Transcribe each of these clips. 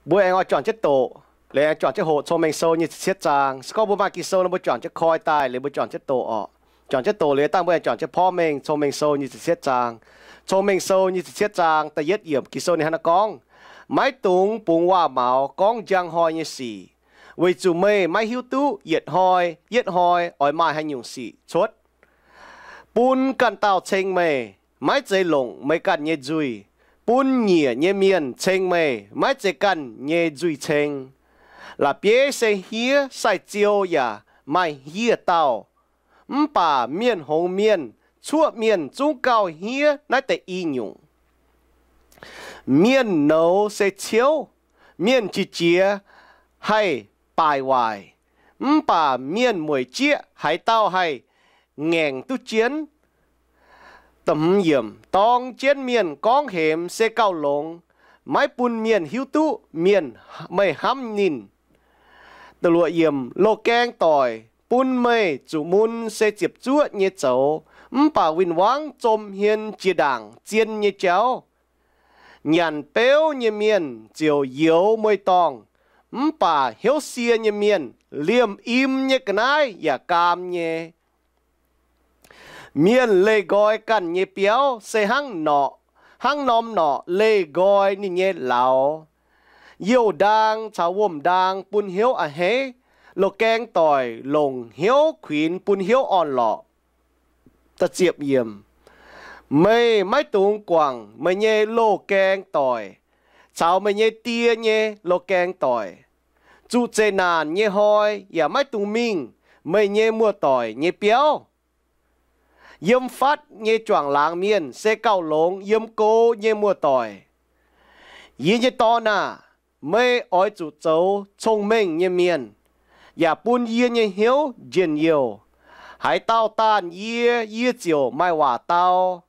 Mbuo aengx oix juangc jienv doqc, liuz aengx juangc jienv hoqc Cong-Mengh Sou nyei ziepc cietv zaang. Se gorngv mbuo maaih Ging-Sou nor, mbuo juangc jienv koi daaih, liuz mbuo juangc jienv doqc orqc. Juangc jienv doqc liuz, dangh mbuo aengx juangc jienv porv mengh Cong-Mengh Sou nyei ziepc cietv zaang. Cong-Mengh Sou nyei ziepc cietv zaang da'yietv yiemc, Ging-Sou ninh hnangv naaiv gorngv, Maiv dungx bungx waac-maux gorngv njang hnoi nyei sic, weic zuqc meih maiv hiuv duqv yietc hnoi yietv hnoi oix maaih haaix nyungc sic cuotv. Bun ganh dauh ceng meih, maiv zeiz longc meih ganh nyei nzuih. Bun nyiec nyei mienh ceng meih, maiv zeiz ganh nyei nzuih ceng. La'bieiv se hniev, sai-ziou yaac maaih hieh dauh, mv baac mienh hngongx mienh, cuoqv mienh zungv gauh hniev naaiv deix i nyungc. Mienh nouz se ciouv, mienh qiex jiez haih baaic waaic, mv baac mienh mueic jieqv haaix dauh haih ngaengc duqv jienv? Dorng jienv mienh gorngv hemx se gauh longx, maiv bun mienh hiuv duqv mienh, meih hnamv ninh. Loz-gaeng doic bun meih zuqc mun se ziepc zuoqv nyei zoux, mv baac win-wangv zom hmien jiex ndaangc zien nyei jauv. Nyanc beuv nyei mienh ziouc youx mueiz-dorngh, mv baac hnyouv sie nyei mienh liemh im nyei ga'naaiv yaac gaam nyei. Mienh leih nqoi ganh nyei biauv se hnangv norqc, hnangv norm norqc leih nqoi ninh nyei lauz. Youh ndaang caux wuom-ndaang bun hnyouv a'hneiv, loz-gaeng doic longc hnyouv kuinx bun hnyouv orn-lorqc. Meih maiv dungx guangc meih nyei loz-gaeng doic caux meih nyei die nyei loz-gaeng doic. Zuqc zeqc naanc nyei hnoi yaac maiv dungx mingh meih nyei muoz-doic nyei biauv. Yiem fatv nyei juangc laangz mienh se gauh longx yiem go nyei muoz-doic. Yie nyei dorn aah! Meih oix zuqc zoux cong-mengh nyei mienh, yaac bun yie nyei hnyouv njien-youh. Haaix dauh daanh yie, yie ziouc maaih waac dau.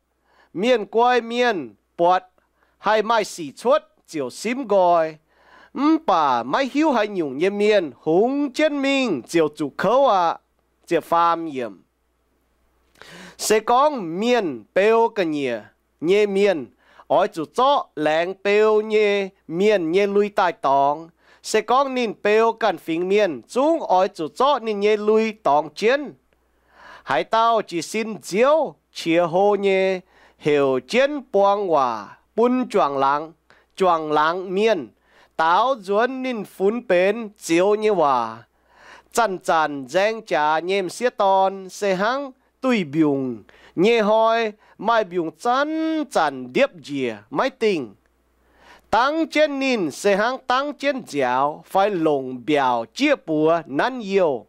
Mienh guai mienh buatc haih maaih sic cuotv ziouc simv nqoi, mv baac maiv hiuv haaix nyungc nyei mienh hungx jienv mingh ziouc zuqc kouv aqv. Se gorngv mienh beu ga'nyiec nyei mienh, oix zuqc zorqv laengz beu nyei mienh nyei lui daaih dorngx. Se gorngv ninh beu ganh fingx mienh, zungv oix zuqc zorqv ninh nyei lui dorngx jienv. Haaix dauh jiez sin nziouv qiex hlo nyei, heuc jienv buang waac bun juangc laangz, juangc laangz mienh daaux nzuonx ninh funx benx zioux nyei waac. Zanc-zanc nzaeng jaax nyei m'sieqv dorn se hnangv duih mbiungc nyei hnoi maaih mbiungc zanc-zanc ndiepv njiec maiv dingh. Dangv jienv ninh se hnangv dangv jienv nziaaux fai longc mbiaauc jieqv buoz nanv youh.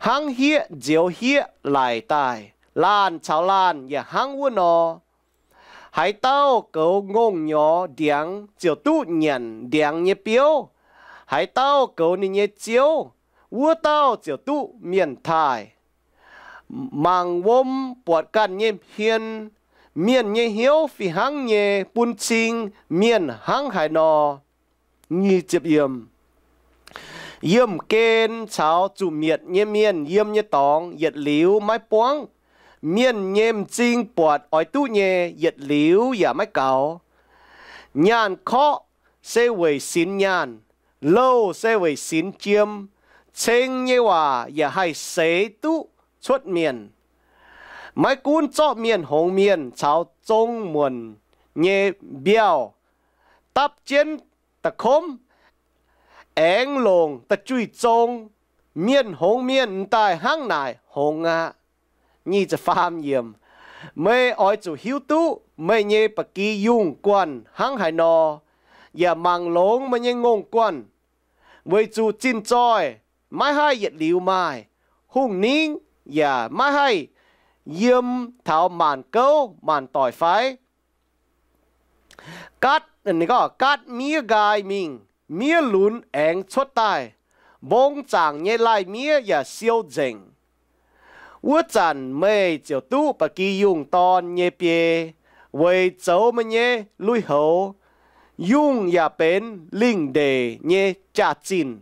Hnangv hieqv nzioux hieqv laic daaih, laanh caux laanh yaac hnangv wuov nor. Haaix dauh goux ngongh nyorx ndiangx ziouc duqv nyanc ndiangx nyei biouv. Haaix dauh goux ninh nyei ziouv, wuov dauh ziouc duqv mienh taaih. Mangc wuom buatc ganh nyei hmien. Mienh nyei hnyouv fih hnangv nyei bun cing mienh hnangv haaix nor. Yiemh gen caux zuqc mietc nyei mienh yiem nyei dorngx yietc liuz maiv buangv. Mienh nyei m'zing buatc oix duqv nyei yietc liuz yaac maiv gaux. Nyaanh korqv se weic sinx nyaanh, louh se weic sinx jiem. Ceng nyei waac yaac haih seix duqv cuotv mienh. Maiv gunv zorqv mienh hngongx mienh caux zong muonc nyei mbiauh dapv jienv da'komv, aengx longc da'juih zong, mienh hngongx mienh m'daaih hnangv naaic hngongx aqv. Meih oix zuqc hiuv duqv meih nyei ba'gi yungh guanh hnangv haaix nor, yaac mangc longx meih nyei ngongh guanh, weic zuqc zinh zoih maiv haih yietc liuz maaih, hungh ningv yaac maiv haih yiem taux maanc gouv maanc doic fai? Gaatv, gaatv miev nqaai mingh, miev lunx aengx cuotv daaih, mbong zaangc nyei lai-miev yaac siou nzengc. Wuov zanc meih ziouc duqv ba'gi yungh dorn nyei biei, weic zoux meih nyei lui-houx. Yungh yaac benx lingh ndeic nyei jaax-zinh.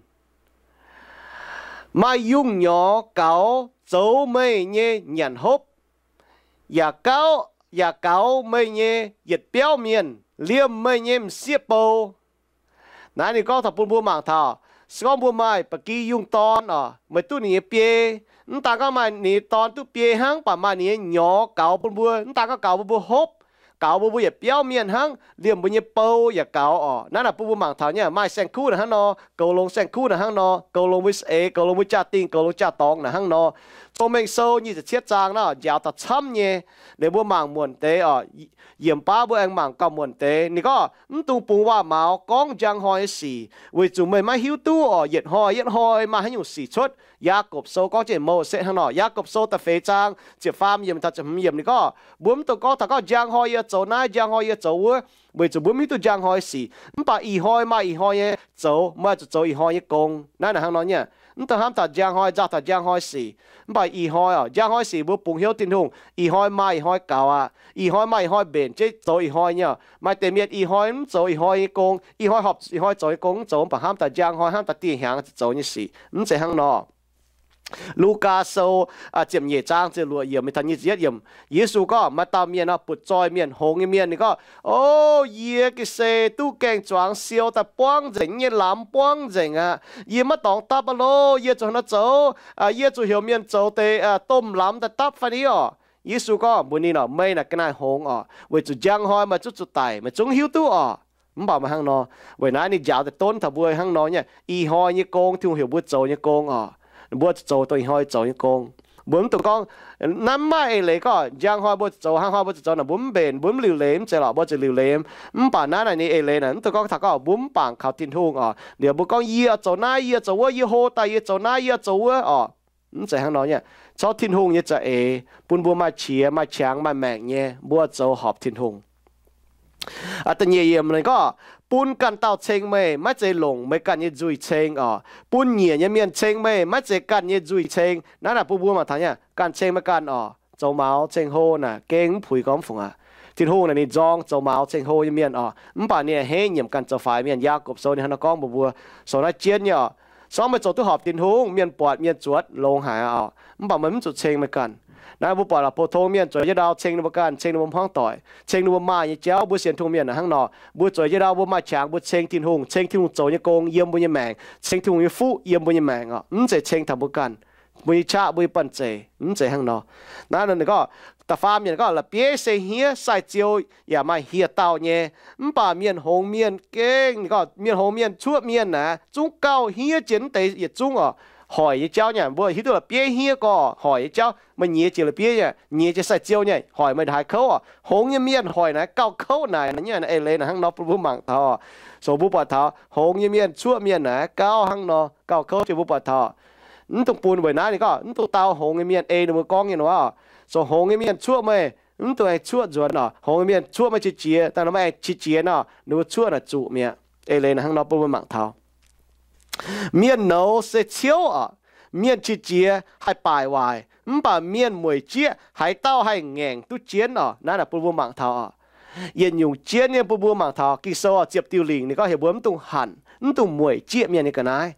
Maaih yungh nyorx gaux zoux meih nyei nyanc hopv, yaac gaux, yaac gaux meih nyei yietc biauv mienh, liemh meih nyei m'sieqv bou. Naaiv ninh gorngv taux bun mbuo mangc taux, se gorngv mbuo maaih ba'gi yungh dorn oc, meih duqv ninh nyei biei, mv daan gorngv maaih ninh nyei dorn duqv biei hnangv, mv baac maaih ninh nyei nyorx gaux bun mbuo, mv daan gorngv gaux bun mbuo hopv, gaux bun mbuo yietc biauv mienh hnangv, liemh mbuo nyei bou yaac gaux oc. Naaiv naaic bun mbuo mangc taux nyei, maaih saeng-kuv naaic hnangv nor, goux longx saeng-kuv naaic hnangv nor, goux longx mbuo eix, goux longx mbuo jaa-dingh, goux longx jaa-dorngx naaic hnangv nor. Cong-Mengh Sou nyic ziepc cietv zaang naaic njaaux daaih camv nyei. Liuz mbuo mangc muonc deix oc, yiemc baav mbuo aengx mangc gauh muonc deix. Ninh gorngv, mv dungx bungx waac-maux gorngv njang hnoi nyei sic, weic zuqc meih maiv hiuv duqv oc, yietc hnoi yietv hnoi maaih haaix nyungc sic cuotv. Yaagorpc Sou gorngv jienv Moses hnangv nor. Yaagorpc Sou da'feix zaang ziepc faam yiemc taux ziepc hmz yiemc ninh gorngv, mbuo mv dungx gorngv taux gorngv njang hnoi yie zoux naaiv, njang hnoi yie zoux wuov, weic zuqc mbuo mv hiuv duqv njang hnoi sic. Mv baac ih hnoi maaih ih hnoi nyei zoux, meih zuqc zoux ih hnoi nyei gong. Naaiv naaic hnangv nor nyei. Mv dungx hnamv taux njang hnoi nzauh taux njang hnoi sic. Mv baac ih hnoi oc, njang hnoi sic mbuo bungx hnyouv Tin-Hungh, ih hnoi maaih ih hnoi gaux aqv. Ih hnoi maaih ih hnoi mbenc jienv zoux ih hnoi nyei oc. Maaih deix mienh ih hnoi mv zoux ih hnoi nyei gong, ih hnoi horpc ih hnoi zoux nyei gong mv zoux, mv baac hnamv daaih njang hnoi hnamv daaih dieh hnyangx ziouc zoux nyei sic, mv zeiz hnangv nor. Lugaa Sou ziepc nyeic zaang ziepc luoqc yiemc mingh taux nyic ziepc yietv yiemc, Yesu gorngv, maaih dauh mienh nor butv-zoih mienh, hngongx nyei mienh, ninh gorngv, O, yie ga'sie duqv gaeng-zuangx siou daaih buangv nzengc, nyei lamz buangv nzengc aqv. Yie maiv dorngx dapv aqv loh. Yie zuqc haaix nor zoux? Yie zuqc heuc mienh zoux deix domh lamz daaih dapv fai ni oc? Yesu gorngv mbuox ninh oc, meih naaic ga'naaiv hngongx oc, weic zuqc njang hnoi meih zungv zuqc daic, meih zungv hiuv duqv oc. Mv baac meih hnangv nor, weic naaiv ninh njaaux daaih donv taux mbuo hnangv nor nyei, ih hnoi nyei gong, Tin-Hungh heuc mbuo zoux nyei gong oc, mbuo zuqc zoux dongh ih hnoi zoux nyei gong. Mbuo mv dungx gorngv, naaiv mv maaih eix leiz gorngv njang hnoi mbuo zuqc zoux, hnangv hnoi mbuo zuqc zoux naaic mbuo mv mbenc, mbuo mv liuc leiz, mv zeiz lorqc, mbuo zuqc liuc leiz. Mv baac naaiv naaic ninh eix leiz naaic mv dungx gorngv taux gorngv mbuo mv bangc kaux Tin-Hungh oc. Liuz mbuo gorngv yie zoux naaiv, yie zoux wuov, yie hlo daaih yie zoux naaiv, yie zoux wuov oc. Mv zeiz hnangv nor nyei. Corc Tin-Hungh nyei za'eix bun mbuo maaih qiex maaih qangx maaih maengc nyei, mbuo zoux horpc Tin-Hungh. Da'nyeic yiemc ninh gorngv, bun ganh dauh ceng meih, maiv zeiz longc meih ganh nyei nzuih ceng oc. Bun nyiec nyei mienh ceng meih, maiv zeiz ganh nyei nzuih ceng. Naaiv naaic bun mbuo mangc taux nyei, ganh ceng meih ganh oc. Zoux maux ceng hlo naaic gengh mv puix gormx fungc aqv. Tin-Hungh naaic ninh nzorng zoux maux ceng hlo nyei mienh oc, mv baac ninh a'hneiv nyiemc ganh zoux faix mienh. Yaagorpc Sou ninh hnangv nor gorngv mbuox mbuo, sou naaiv jienv nyei oc. Sorng meih zoux duqv horpc Tin-Hungh, mienh buatc mienh zuotc longx haic aqv oc, mv baac meih mv zuqc ceng meih ganh. Naaiv mbuo buatc lorqc, pou-tong mienh zueiz jienv ndau ceng ninh mbuo ganh, ceng ninh mbuo hmuangv doic, ceng ninh mbuo maaih nyei jauv. Mbuo sienx Tin-Hungh mienh hnangv nor, mbuo zueiz jienv ndau mbuo maaih qangx mbuo ceng Tin-Hungh, ceng Tin-Hungh zoux nyei gong yiem mbuo nyei maengc, ceng Tin-Hungh nyei fuqv yiem mbuo nyei maengc oc, mv zeiz ceng taux mbuo ganh, mbuo nyei qaqv, mbuo nyei banh zeic, mv zeiz hnangv nor. Naaiv ninh gorngv, da'faam mienh gorngv, la'bieiv se hniev, sai-ziou yaac maaih hieh dauh nyei. Mv baac mienh hngongx mienh gengh, ninh gorngv mienh hngongx mienh cuoqv mienh naaic zungv gauh hniev jiex mv deix yietc zungv oc. Hoic nyei jauv nyei, mbuo hiuv duqv la'bieiv hniev gorx hoic nyei jauv, meih nyiex jiex la'bieiv nyei, nyiex jiex sai-ziou nyei, hoic meih haaix kouv oc. Hngongx nyei mienh hoic naaiv gauh kouv naaic nyei. Eix leiz naaic hnangv nor bun mbuo mangc taux oc. So mbuo buatc taux hngongx nyei mienh cuoqv mienh naaic gauh hnangv nor, gauh kouv jiex mbuo buatc taux. Mv dungx bun, weic naaiv ninh gorngv mv dungx dau hngongx nyei mienh ei ninh mbuo gorngv nyei nor oc. So hngongx nyei mienh cuoqv meih, mv dungx aengx cuoqv nzuonx oc. Hngongx nyei mienh cuoqv meih qiex jiez, daaih nor meih aengx qiex jiez nor, ninh mbuo cuoqv naaic zuqc mi'aqv. Eix leiz naaic hnangv nor bun mbuo mangc taux. Mienh nouz se ciouv oc. Mienh qiex jiez haih baaic waaic, mv baac mienh mueic jieqv haaix dauh haih ngaengc duqv jienv oc. Naaiv naaic bun mbuo mangc taux oc. Yietc nyungc jienv nyei bun mbuo mangc taux Ging-Sou oc, ziepc diuh lingc ninh gorngv heuc mbuo mv dungx hanc, mv dungx mueic jieqv mienh nyei ga'naaiv.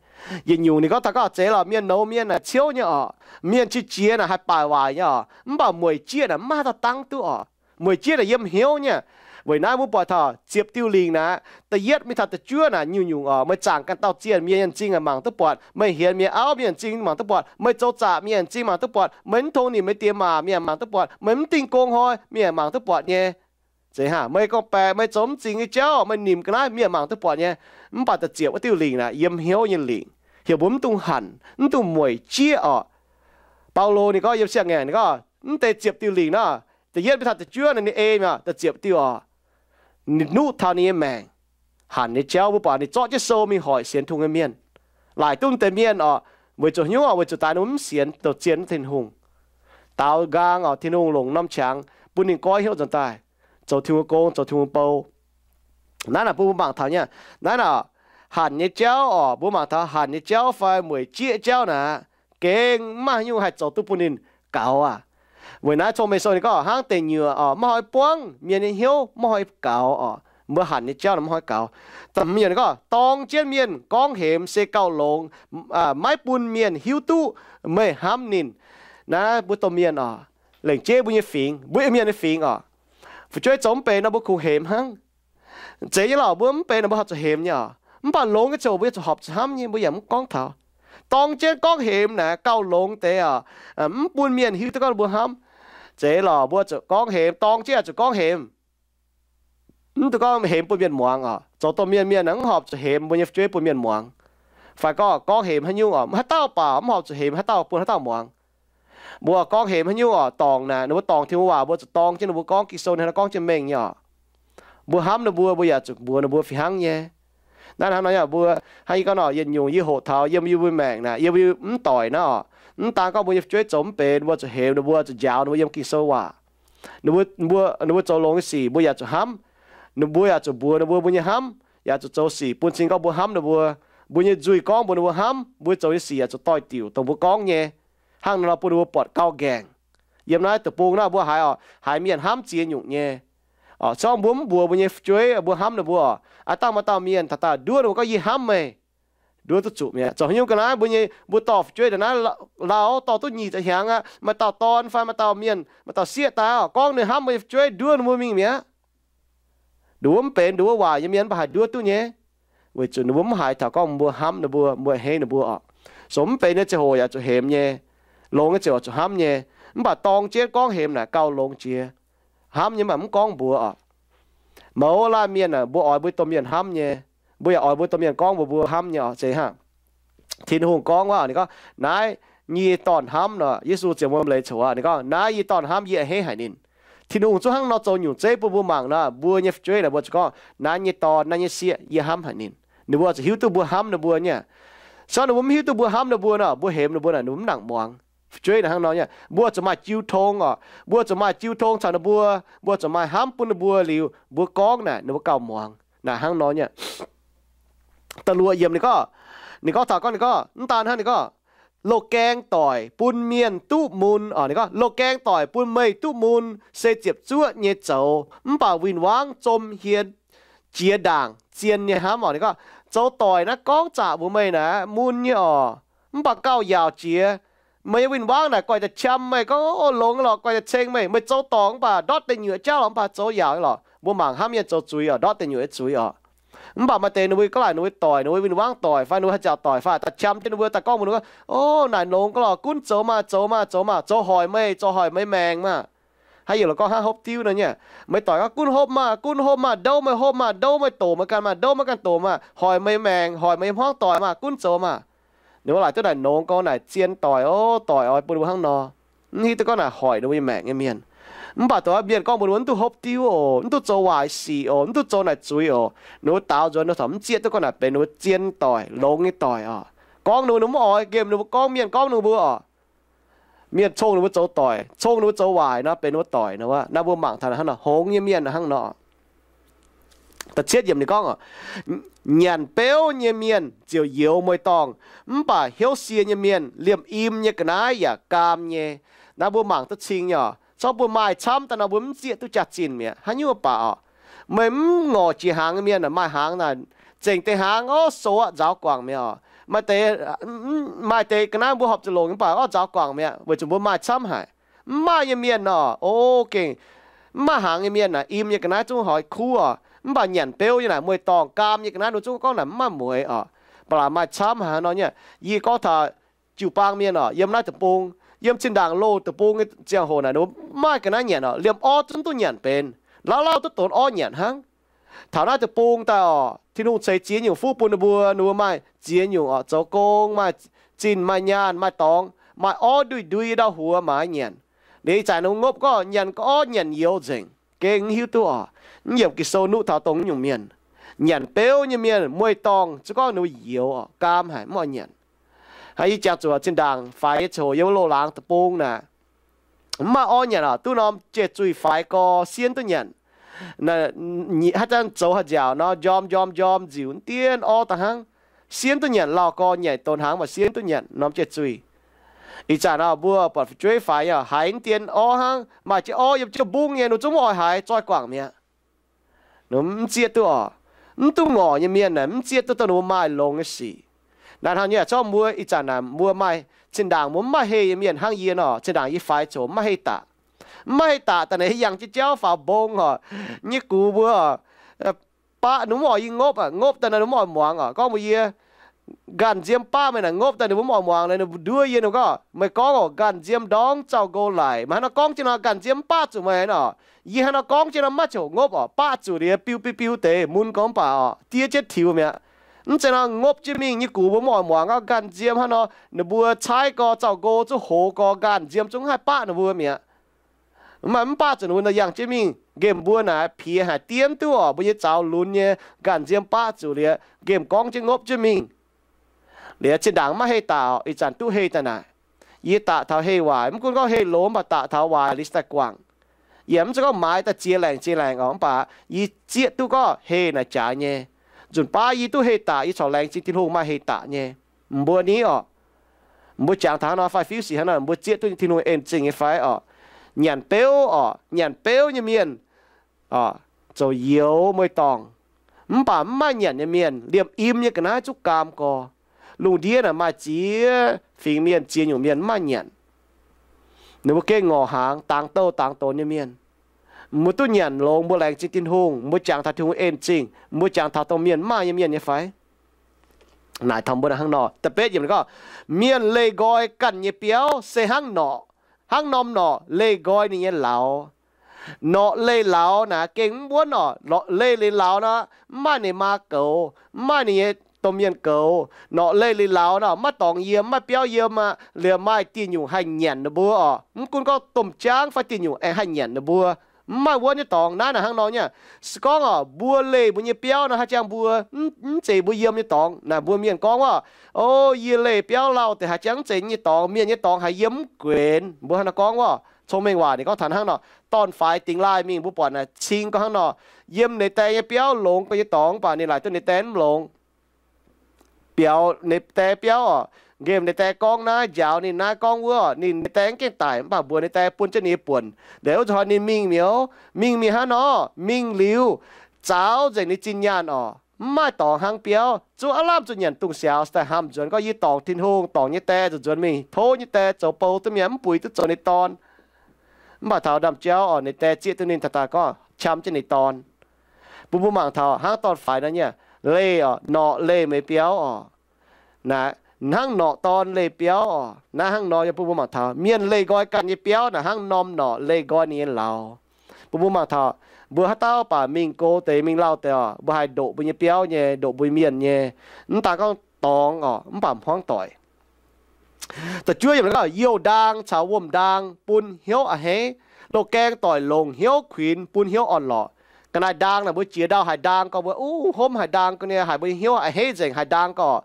Yietc nyungc ninh gorngv taux gorngv zeiz lorqc, mienh nouz mienh naaic ciouv nyei oc. Mienh qiex jiez naaic haih baaic waaic nyei oc, mv baac mueic jieqv naaic mv maaih haaix dauh dangv duqv oc. Mueic jieqv naaic yiem hnyouv nyei. Weic naaiv mbuo buatc taux ziepc diuh lingc naaic, da'yietv mingh taux da'juov naaic nyungc-nyungc oc, meih zaangc ganh dauh zienh mienh yaac m'zing mangc duqv buatc, meih hienx mienh auv mienh m'zing mangc duqv buatc, meih zoux zaqc mienh m'zing mangc duqv buatc, meih mv tong nimc meih diex maac mienh mangc duqv buatc, meih mv dingh gong hnoi mienh mangc duqv buatc nyei. Zeiz hnangv, meih gorngv-baeqc, meih zoux mv zingx nyei jauv, meih nimc ga'naaiv mienh mangc duqv buatc nyei. Mv baac da'ziepc wuov diuh lingc naaic yiem hnyouv nyei lingc, heuc mbuo mv dungx hanc, mv dungx mueic jieqv oc. Baulo ninh gorngv yiem Siang-Ngaengc ninh gorngv, mv deix ziepc diuh lingc nor, da'yietv mingh taux da'juov naaic ninh ei mi'aqv, da'ziepc diuh oc. Ninh nuqv taux ninh nyei maengc. Hanc nyei jauv mbuo buatc ninh zorqv jienv sou mingh hoic sienx Tin-Hungh nyei mienh. Laaic duqv deix mienh oc, weic zuqc hnyouv oc, weic zuqc daaih ninh mbuo mv sienx, douc zienh Tin-Hungh. Daaux nqaang oc, Tin-Hungh longc norm qangx bun ninh goiv hnyouv nzuonx daaih, zoux Tin-Hungh gong, zoux Tin-Hungh bou. Naaiv naaic bun mbuo mangc taux nyei. Naaiv naaic, hanc nyei jauv oc, mbuo mangc taux hanc nyei jauv fai mueic jieqv jauv naaic, gengh mv maaih haaix nyungc haih zoux duqv bun ninh gaux aqv. Weic naaiv Cong-Mengh Sou ninh gorngv hnangv deic nyuoqc oc, maiv hnoi buangv, mienh nyei hnyouv maiv hnoi gaux oc. Mbuo hanc nyei jauv naaic maiv hnoi gaux. Da'hmz yiemc ninh gorngv, dorng jienv mienh gorngv hemx se gauh longx, maiv bun mienh hiuv duqv meih hnamv ninh. Naaiv mbuo domh mienh oc, lengc jeiv mbuo nyei fingx, mbuo Iu-Mienh nyei fingx oc, fu'jueiv zoux mv benx nor mbuo kungx hemx hnangv. Zeiz nyei lorqc, mbuo mv benx nor mbuo haih zuqc hemx nyei oc. Mv baac longx nyei ziangh hoc mbuo yaac zuqc horpc zuqc hnamv nyei, mbuo yaac mv gorngv taux. Dorng jienv gorngv hemx naaic gauh longx deix oc. Mv bun mienh hiuv duqv gorngv mbuo hnamv. Zeiz lorqc, mbuo zuqc gorngv hemx, dorng jienv yaac zuqc gorngv hemx. Mv duqv gorngv hemx bun mienh muangx oc. Zoux domh mienh mienh mv horpc zuqc hemx mbuo nyei fu'jueiv bun mienh muangx. Fai gorngv, gorngv hemx haaix nyungc oc, haaix dauh baac mv horpc zuqc hemx, haaix dauh bun haaix dauh muangx. Mbuo gorngv hemx haaix nyungc oc, dorngc naaic, ninh mbuo dorngc Tin-Hungh waac, mbuo zuqc dorng jienv ninh mbuo gorngv Ging-Sou ninh haaix nor gorngv jienv mengh nyei oc. Mbuo hnamv ninh mbuo, mbuo yaac zuqc mbuox ninh mbuo fih hnangv nyei. Naaiv hnangv nor yaac mbuo hnangv yie gorngv nor, yietc nyungc yie hoqc taux yiem yie mbuo maengc naaic, yie mbuo mv doic naaiv oc, mv daan gorngv mbuo nyei fu'jueiv zoux mv benx, mbuo zuqc hemx ninh mbuo, zuqc njaaux ninh mbuo yiem Ging-Sou waac. Ninh mbuo, mbuo, ninh mbuo zoux longx nyei sic mbuo yaac zuqc hnamv. Ninh mbuo yaac zuqc mbuox ninh mbuo mbuo nyei hnamv, yaac zuqc zoux sic bun cing gorngv mbuo hnamv ninh mbuo. Mbuo nyei nzuih gorngv mbuox ninh mbuo hnamv, mbuo zoux nyei sic yaac zuqc doix-diuc dongh mbuo gorngv nyei. Hnangv nor bun ninh mbuo buatc gauh nqaengc. Yiem naaiv deic-bung naaiv mbuo haiz oc, haiz mienh hnamv ziex nyungc nyei. Oc, se gorngv mbuo mv mbuox mbuo nyei fu'jueiv mbuo hnamv ninh mbuo oc, aav dangh maaih dauh mienh taux daaih nduov ninh mbuo gorngv, yie hnamv meih. Nduov duqv zuqc mi'aqv. Zoux haaix nyungc ga'naaiv mbuo nyei, mbuo dorh fu'jueiv ndongc naaiv lauh, dorh duqv nyic ziepc hnyangx aqv, maaih dauh dorn fai maaih dauh mienh, maaih dauh sieqv daaih oc, gorngv ninh hnamv mbuo nyei fu'jueiv, nduov ninh mbuo mingh mi'aqv. Nduov mv benx, nduov waaic nyei mienh mv baac haih nduov duqv nyei. Weic zuqc ninh mbuo mv haiz taux gorngv mbuo hnamv ninh mbuo, mbuo a'hneiv ninh mbuo oc. So mv benx nyei ziangh hoc yaac zuqc hemx nyei. Longx nyei ziouc zuqc hnamv nyei. Mv baac dorng jienv gorngv hemx naaic gauh longx jiex. Hnamv nyei mv baac mv gorngv mbuox oc. Mouz laanh mienh aah, mbuo oix mbuo domh mienh hnamv nyei. Mbuo yaac oix mbuo domh mienh gorngv mbuox mbuo hnamv nyei oc. Zeiz hnangv Tin-Hungh gorngv wuov, ninh gorngv, naaiv yie nyei Dorn hnamv nor, Yesu ziouc mbuo leiz coc aqv. Ninh gorngv, naaiv yie Dorn hnamv, yie a'hneiv haic ninh. Tin-Hungh zungv hnangv nor zoux nyungc zeiv bun mbuo mangc nor, mbuo nyei fu'jueiv naaic mbuo zuqc gorngv, naaiv nyei dorn, naaiv nyei sieqv, yie hnamv haic ninh. Ninh mbuo zuqc hiuv duqv mbuo hnamv ninh mbuo nyei. Se gorngv ninh mbuo mv hiuv duqv mbuo hnamv ninh mbuo nor, mbuo hemx ninh mbuo naaic ninh mbuo mv nangc muangx. Fu'jueiv naaic hnangv nor nyei. Mbuo zuqc maaih jiu tong oc. Mbuo zuqc maaih jiu tong caux ninh mbuo. Mbuo zuqc maaih hnamv bun ninh mbuo liuz, mbuo gorngv naaic ninh mbuo gauh muangx. Naaic hnangv nor nyei. Da'luoqc yiemc ninh gorngv, ninh gorngv taux gorngv, ninh gorngv mv daan hnangv, ninh gorngv, loz-gaeng doic bun mienh duqv mun oc. Ninh gorngv, loz-gaeng doic bun meih duqv mun se ziepc zuoqv nyei zoux, mv baac win-wangv zom hien jiex ndaangc zien nyei hnamv oc. Ninh gorngv, zoux doic naaiv gorngv zaqc mbuox meih naaic mun nyei oc, mv baac gauh yaauc jiex. Meih nyei win-wangv naaic guaix daaih qam meih, gorngv, o, longx lorqc, guaix daaih ceng meih. Meih zoux dorngc mv baac ndortv deix nyuoqc jauv lorqc, mv baac zoux yaauc lorqc. Mbuo mangc hnamv mienh zoux zuiz oc, ndortv deix nyuoqc nyei zuiz oc. Mv baac maaih deix ninh mbuo gorngv laaic ninh mbuo doic, ninh mbuo win-wangv doic fai ninh mbuo haih nziaauc doic fai daaih qam jienv ninh mbuo daaih gorngv mbuox ninh, o, naaic longx gorngv lorqc, gunv zoux maah, zoux maah, zoux maah, zoux hoic meih, zoux hoic meih maengc maah. Haaix yietc lorqc gorngv hnangv hopv diuv nor nyei. Meih doic gorngv gunv hopv maah, gunv hopv maah, ndouv meih hopv maah, ndouv meih doqc meih ganh maah, ndouv meih ganh doqc maah, hoic meih maengc, hoic meih hmuangv doic maah, gunv zoux maah. Ninh mbuo laaic duqv naaic longx gorngv naaic zien doic oc, doic oix bun ninh mbuo hnangv nor. Mv hiuv duqv gorngv naaic hoic ninh mbuo nyei maengc nyei mienh. Mv baac dongh mienh gorngv mbuox ninh mbuo mv duqv hopv diuv oc, mv duqv zoux waaic sic oc, mv duqv zoux naaic zuiz oc, ninh mbuo daaux nzuonx ninh taux mv zieqv duqv gorngv naaic benx ninh mbuo zien doic, longx nyei doic oc. Gorngv ninh mbuo, ninh mbuo mv oix, nqemh ninh mbuo gorngv mienh gorngv ninh mbuo oc. Mienh cong ninh mbuo zoux doic, cong ninh mbuo zoux waaic nor benx ninh mbuo doic nor. Naaiv mbuo mangc taux hnangv nor, hngongx nyei mienh hnangv nor. Da'cietv yiemc ninh gorngv, nyanc beuv nyei mienh ziouc youx mueiz-dorngh, mv baac hnyouv sie nyei mienh liemh im nyei ga'naaiv yaac gaam nyei. Naaiv mbuo mangc duqv cing nyei oc. Corc mbuo maaih camv daaih nor mbuo mv zieqv duqv jaax-zinh mi'aqv. Haaix nyungc baac oc, meih mv ngorc jiex hnaangx nyei mienh maaih hnaangx naaic, zengc deix hnaangx orv sox aqv, nzaaux guangc mi'aqv oc. Maaih deix, maaih deix ga'naaiv mbuo horpc zuqc longc nyei baac orv nzaaux guangc mi'aqv, weic zuqc mbuo maaih camv haic. Mv maaih nyei mienh oc, o, gengh mv maaih hnaangx nyei mienh naaic, im nyei ga'naaiv zungv hoix kuv oc. Mv baac nyanc beuv nyei naaic, mueiz-dorngh gaam nyei ga'naaiv ninh zungv gorngv naaic mv maaih mueiz oc. Ba'laqc maaih camv haic nor nyei. Yie gorngv taux jiu-baang mienh oc, yiem naaiv deic-bung, yiem zinh ndaangc loz deic-bung nyei ziangh hoc naaic, ninh mbuo mv maaih ga'naaiv nyanc oc. Liemh orv zungv duqv nyanc benx. Lauh lauh duqv donx orv nyanc hnangv. Taux naaiv deic-bung daaih oc, Tin-Hungh ceix ziex nyungc fuqv bun ninh mbuo, ninh mbuo maaih ziex nyungc oc, zoux gong, maaih zinh, maaih nyaanh, maaih dorngx, maaih orv nduih ndui ndau-huox maaiz nyanc. Liuz ih zanc ninh mbuo ngopv gorngv nyanc orv nyanc youz nzengc, gengh mv hiuv duqv oc. Mv yiemc Ging-Sou nuqv taux dongh nyungc mienh. Nyanc beuv nyei mienh, mueiz-dorngh, zungv gorngv ninh mbuo youz oc, gaam haic, mv oix nyanc. Hnangv yie jangx zuqc zinh ndaangc faix nyei ziangh hoc yiem wuov loz-laangz deic-bung naaic, mv maaih orv nyanc oc, duqv norm jai-zuih faix gorx sienv duqv nyanc. Haaix zanc zoux haaix nziaauc nor, njorm njorm njorm nziuc dien orv daaih hnangv, sienv duqv nyanc. Lauh gorx nyanc donx hnaangx maaih sienv duqv nyanc norm jai-zuih. Ih zanc nor mbuo buatc fu'jueiv faix nyei oc, haiz dien orv hnangv, maaih jienv orv yiem jienv mbungv nyei, ninh zungv mv oix haiz, zoih guangc mi'aqv. Mv zieqv duqv oc. Mv duqv ngorc nyei mienh naaic mv zieqv duqv dongh ninh mbuo maaih longx nyei sic. Naaiv hnangv nyei, corc mbuo ih zanc naaic mbuo maaih zinh ndaangc mbuo mv maaih heh nyei mienh hnangv yie nor, zinh ndaangc yie faix coc mv maaih heh daqc. Mv maaih heh daqc daaih naaic yangh jienv jauv faaux mbong oc. Nyei gux mbuo oc, baqv, ninh mbuo mv oix yie ngopv aqv. Ngopv daaih nor ninh mbuo mv oix muangx orqc. Gorngv mbuox yie, ganh nziem baqv meih naaic ngopv daaih ninh mbuo mv oix muangx. Liuz ninh mbuo nduov yie, ninh gorngv, meih gorngv oc, ganh nziem ndorngv zaux nqox laic. Meih hnangv nor gorngv jienv nor, ganh nziem mv baqv zuqc meih orqc. Yie hnangv nor gorngv jienv nor, maiv ziouc ngopv orqc, baqv zuqc liuz biu biu biu deix mun gorngv baac orqc, diev jienv tiux mi'aqv. Mv zeiz nor ngopv jienv mingh, yie gux mbuo mv oix muangx orqc, ganh nziem hnangv nor. Ninh mbuo caaiv gorx zaux nqox zuqc hoz gorx, ganh nziem zungv haih baqv ninh mbuo mi'aqv. Mv baac mv baqv zuqc ninh mbuo yangh jienv mingh nqemh mbuo naaic, piex haic, diev mv duqv orqc. Mbuo nyei zaux lunx nyei, ganh nziem baqv zuqc liuz nqemh gorngv jienv ngopv jienv mingh. Liuz zinh ndaangc maiv hei daaih, ih zanc duqv hei daaih naaic. Yie daqc taux hei waaic, mv gunv gorngv hei longx, mv baac daqc taux waaic liuz daaih guangc. Yaac mv zeiz gorngv maaiz daaih ziex laengc ziex laengc orqc, mv baac yie zieqv duqv gorngv hei naaic jaaix nyei. Nzunc baav yie duqv hei daqc, yie corc laengz zingh Tin-Hungh maaih hei daqc nyei. Mbuo ni orqc, mbuo jangx taux hnangv nor fai fiuv sic hnangv nor, mbuo zieqv duqv Tin-Hungh en zingh nyei fai orqc? Nyanc beuv orqc, nyanc beuv nyei mienh orqc, zoux youz mueiz dorngc. Mv baac mv maaih nyanc nyei mienh, liemh im nyei ga'naaiv zuqc gaam gorx. Lungh ndiev naaic maaih ziex fingx mienh, ziex nyungc mienh mv maaih nyanc. Ninh mbuo gengh ngorc hnaangx, dangx douh dangx donx nyei mienh. Mbuo duqv nyanc longx, mbuo laengz zingh Tin-Hungh, mbuo jangx taux Tin-Hungh en zingh, mbuo jangx taux dongh mienh mv maaih nyei mienh nyei fai? Naaic taux mbuo hnangv nor. Da'betv yiemc ninh gorngv, mienh leih nqoi ganh nyei biauv se hnangv norqc, hnangv norm norqc leih nqoi ninh nyei lauz. Norqc leih lauz naaic gengh mv wuonv orqc. Leih liuz lauz nor, mv maaih ninh maa goux, mv maaih ninh nyei domh mienh goux. Norqc leih liuz lauz nor, maiv dorngx yiem, maiv biauv yiem aqv. Liuz maaih diuh nyungc haih nyanc ninh mbuo orqc. Mv gunv gorngv domh jaangv fai diuh nyungc aengx haih nyanc ninh mbuo. Mv maaih wuonv nyei dorngx. Naaiv naaic hnangv nor nyei. Se gorngv orqc, mbuo leih mbuo nyei biauv nor, haaix jangx mbuo mv zeiz mbuo yiem nyei dorngx naaic. Mbuo mienh gorngv wuov, o, yie leih biauv lauh deix haaix jangx mv zeiz nyei dorngx, mienh nyei dorngx haiz yiem mv guenx. Mbuo hnangv nor gorngv wuov. Cong-mengh waac ninh gorngv taux hnangv nor, dorn-faix dingx laaih mingh, mbuo buatc naaic cing gorngv hnangv nor, yiem ninh diex nyei biauv longx ga'nyei dorngx, mv baac ninh laaic duqv ninh diex mv longx. Biaux ninh diex biauv orqc, nqemh ninh diex gorngv naaiv, njaaux ninh naaiv gorngv wuov, ninh diex mv gengh daic, mv baac mbuox ninh diex bun jienv ninh nyei buonc. Liuz wuov zanc hnoi ninh mingh mi'aqv. Mingh mingh hnangv nor, mingh liuz, zaaux nzengc ninh zinh nyaanh orqc, mv maaih dorngx hnangv biauv, zuqc aav lamh zuqc nyanc dungz siaaux, daaih hnamv nzuonx gorngv, yie dorngc Tin-Hungh, dorngc nyei die, zuqc nzuonx mingh tov nyei die zoux bou duqv mi'aqv, mv buix duqv zoux ninh dorn. Mv baac taux ndaamv-jauv orqc, ninh die zieqv duqv ninh, taux daaih gorngv qam jienv ninh dorn. Bun mbuo mangc taux hnangv dorn-faix nor nyei, leih orqc, norqc leih meih biauv orqc. Naaiv hnangv norqc dorn leih biauv orqc. Naaiv hnangv nor yie bun mbuo mangc taux mienh leih nqoi ganh nyei biauv naaic hnangv norm norqc leih nqoi ninh nyei lauz. Bun mbuo mangc taux mbuo haaix dauh baac mingh go deix mingh lauh deix orqc, mbuo haih ndoqc mbuo nyei biauv nyei, ndoqc mbuo mienh nyei. Mv daan gorngv dorngx orqc, mv baac hmuangv doic. Da'juov yiemc gorngv, youh ndaang caux wuom-ndaang bun hnyouv a'hneiv. Loz-gaeng doic longc hnyouv kuinx bun hnyouv orn-lorqc. Ga'naaiv ndaang naaic mbuo jiex ndau haaix ndaang gorngv mbuo, uv, hopv haaix ndaang gorngv nyei haiz mbuo hnyouv a'hneiv nzengc haaix ndaang gorngv.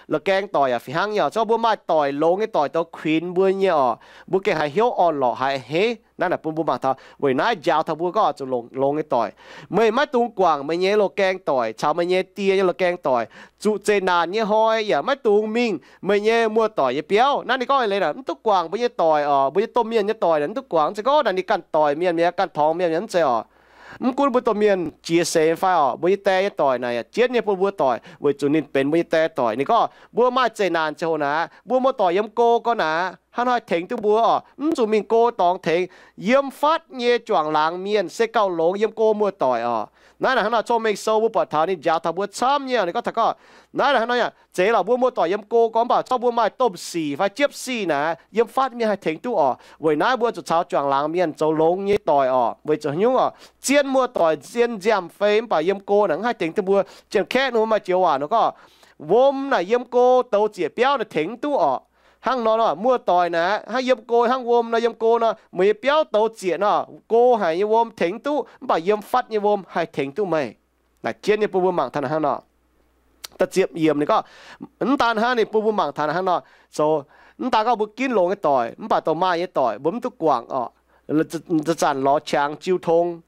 Loz-gaeng doic yaac fih hnangv nyei orqc. Zorqv mbuo maaih doic longx nyei doic douz kuinx mbuo nyei orqc, mbuo gengh haiz hnyouv orn-lorqc haiz a'hneiv. Naaiv naaic bun mbuo mangc taux weic naaiv njaaux taux mbuo gorngv zuqc longc longx nyei doic. Meih maiv dungx guangc meih nyei loz-gaeng doic caux meih nyei die nyei loz-gaeng doic. Zuqc zeqc naanc nyei hnoi yaac maiv dungx mingh meih nyei muoz-doic nyei biauv. Naaiv ninh gorngv leiz naaic mv duqv guangc mbuo nyei doic orqc, mbuo nyei domh mienh nyei doic naaic mv duqv guangc. Mv zeiz gorngv naaic ninh ganh doic mienh mi'aqv, ganh torngx mienh mi'aqv, mv zeiz orqc. Mv gunv mbuo domh mienh jiex seix fai orqc, mbuo nyei die nyei doic naaic yaac jienv nyei bun mbuo doic, weic zuqc ninh benx mbuo nyei die doic. Ninh gorngv mbuo maaih zeqc naanc ziangh hoc naaic, mbuo muoz-doic yiem go gorngv naaic, haaix hnoi tengx duqv mbuo orqc? Mv zuqc mingh go dorngx tengx. Yiem fatv nyei juangc laangz mienh se gauh longx yiem go muoz-doic orqc. Naaiv naaic hnangv nor Cong-Mengh Sou mbuo buatc taux ninh njaaux taux mbuo camv nyei. Ninh gorngv taux gorngv, naaiv naaic hnangv nor yaac zeiz lorqc, mbuo muoz-doic yiem go gorngv, mv baac zorqv mbuo maaih domh sic fai jiepv sic naaic, yiem fatv mienh haih tengx duqv orqc. Weic naaiv mbuo zuqc caux juangc laangz mienh zoux longx nyei doic orqc. Weic zuqc nyungc orqc, zien muoz-doic zien nziaamv fei, mv baac yiem go naaic mv haih tengx duqv mbuo. Janx-Kaeqv ninh mbuo maaih joux waac nor gorngv, wuom naaic yiem go douz ziec biauv naaic tengx mv duqv orqc. Hnangv nor nor, muoz-doic naaic hnangv yiem go, hnangv wuom nor yiem go nor, meih nyei biauv douz ziec nor, go haic nyei wuom tengx mv duqv, mv baac yiem fatv nyei wuom haih tengx duqv meih. Naaic jienv nyei bun mbuo mangc taux naaic hnangv nor. Da'ziepc yiemc ninh gorngv, mv daan hnangv, ninh bun mbuo mangc taux naaic hnangv nor, zoux mv daan gorngv mbuo ginv longx nyei doic, mv baac dongh maaih nyei doic mbuo mv duqv guangc orqc. Zanc-zanc lorz qangx jiu tong.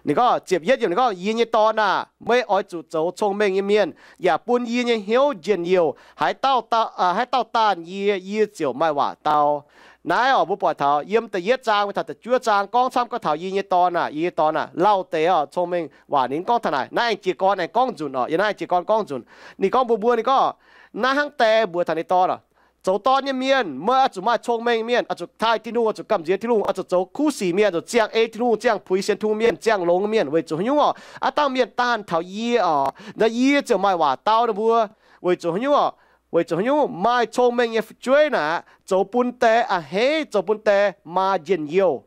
Ninh gorngv ziepc yietv yiemc ninh gorngv, Yie nyei dorn aah! Meih oix zuqc zoux cong-mengh nyei mienh, yaac bun yie nyei hnyouv njien-youh. Haaix dauh, haaix dauh daanh yie, yie ziouc maaih waac dau. Naaiv orqc, mbuo buatc taux yiem da'yietv zaang mingh taux da'juov zaang gorngv camv gorngv taux yie nyei dorn aah, yie nyei dorn aah, lauh deix orqc, cong-mengh waac ninh gorngv taux naaic. Naaiv aengx jiez gorn aengx gorngv nzunc orqc. Yiem naaiv aengx jiez gorn gorngv nzunc. Ninh gorngv mbuox mbuo, ninh gorngv, naaiv hnangv die mbuox taux ninh dorn orqc, zoux dorn nyei mienh, meih oix zuqc maaih cong-mengh mienh, oix zuqc taaih Tin-Hungh, oix zuqc gamh nziex Tin-Hungh, oix zuqc zoux kuv sic mienh, oix zuqc ziangh ei Tin-Hungh, ziangh puix sienx Tin-Hungh mienh, ziangh longx mienh. Weic zuqc haaix nyungc orqc? Aav dangh mienh daanh taux yie orqc, naaiv yie ziouc maaih waac dau ninh mbuo. Weic zuqc haaix nyungc orqc? Weic zuqc haaix nyungc? Maaih cong-mengh nyei fu'jueiv naaic zoux bun die a'hneiv, zoux bun die maa njien-youh.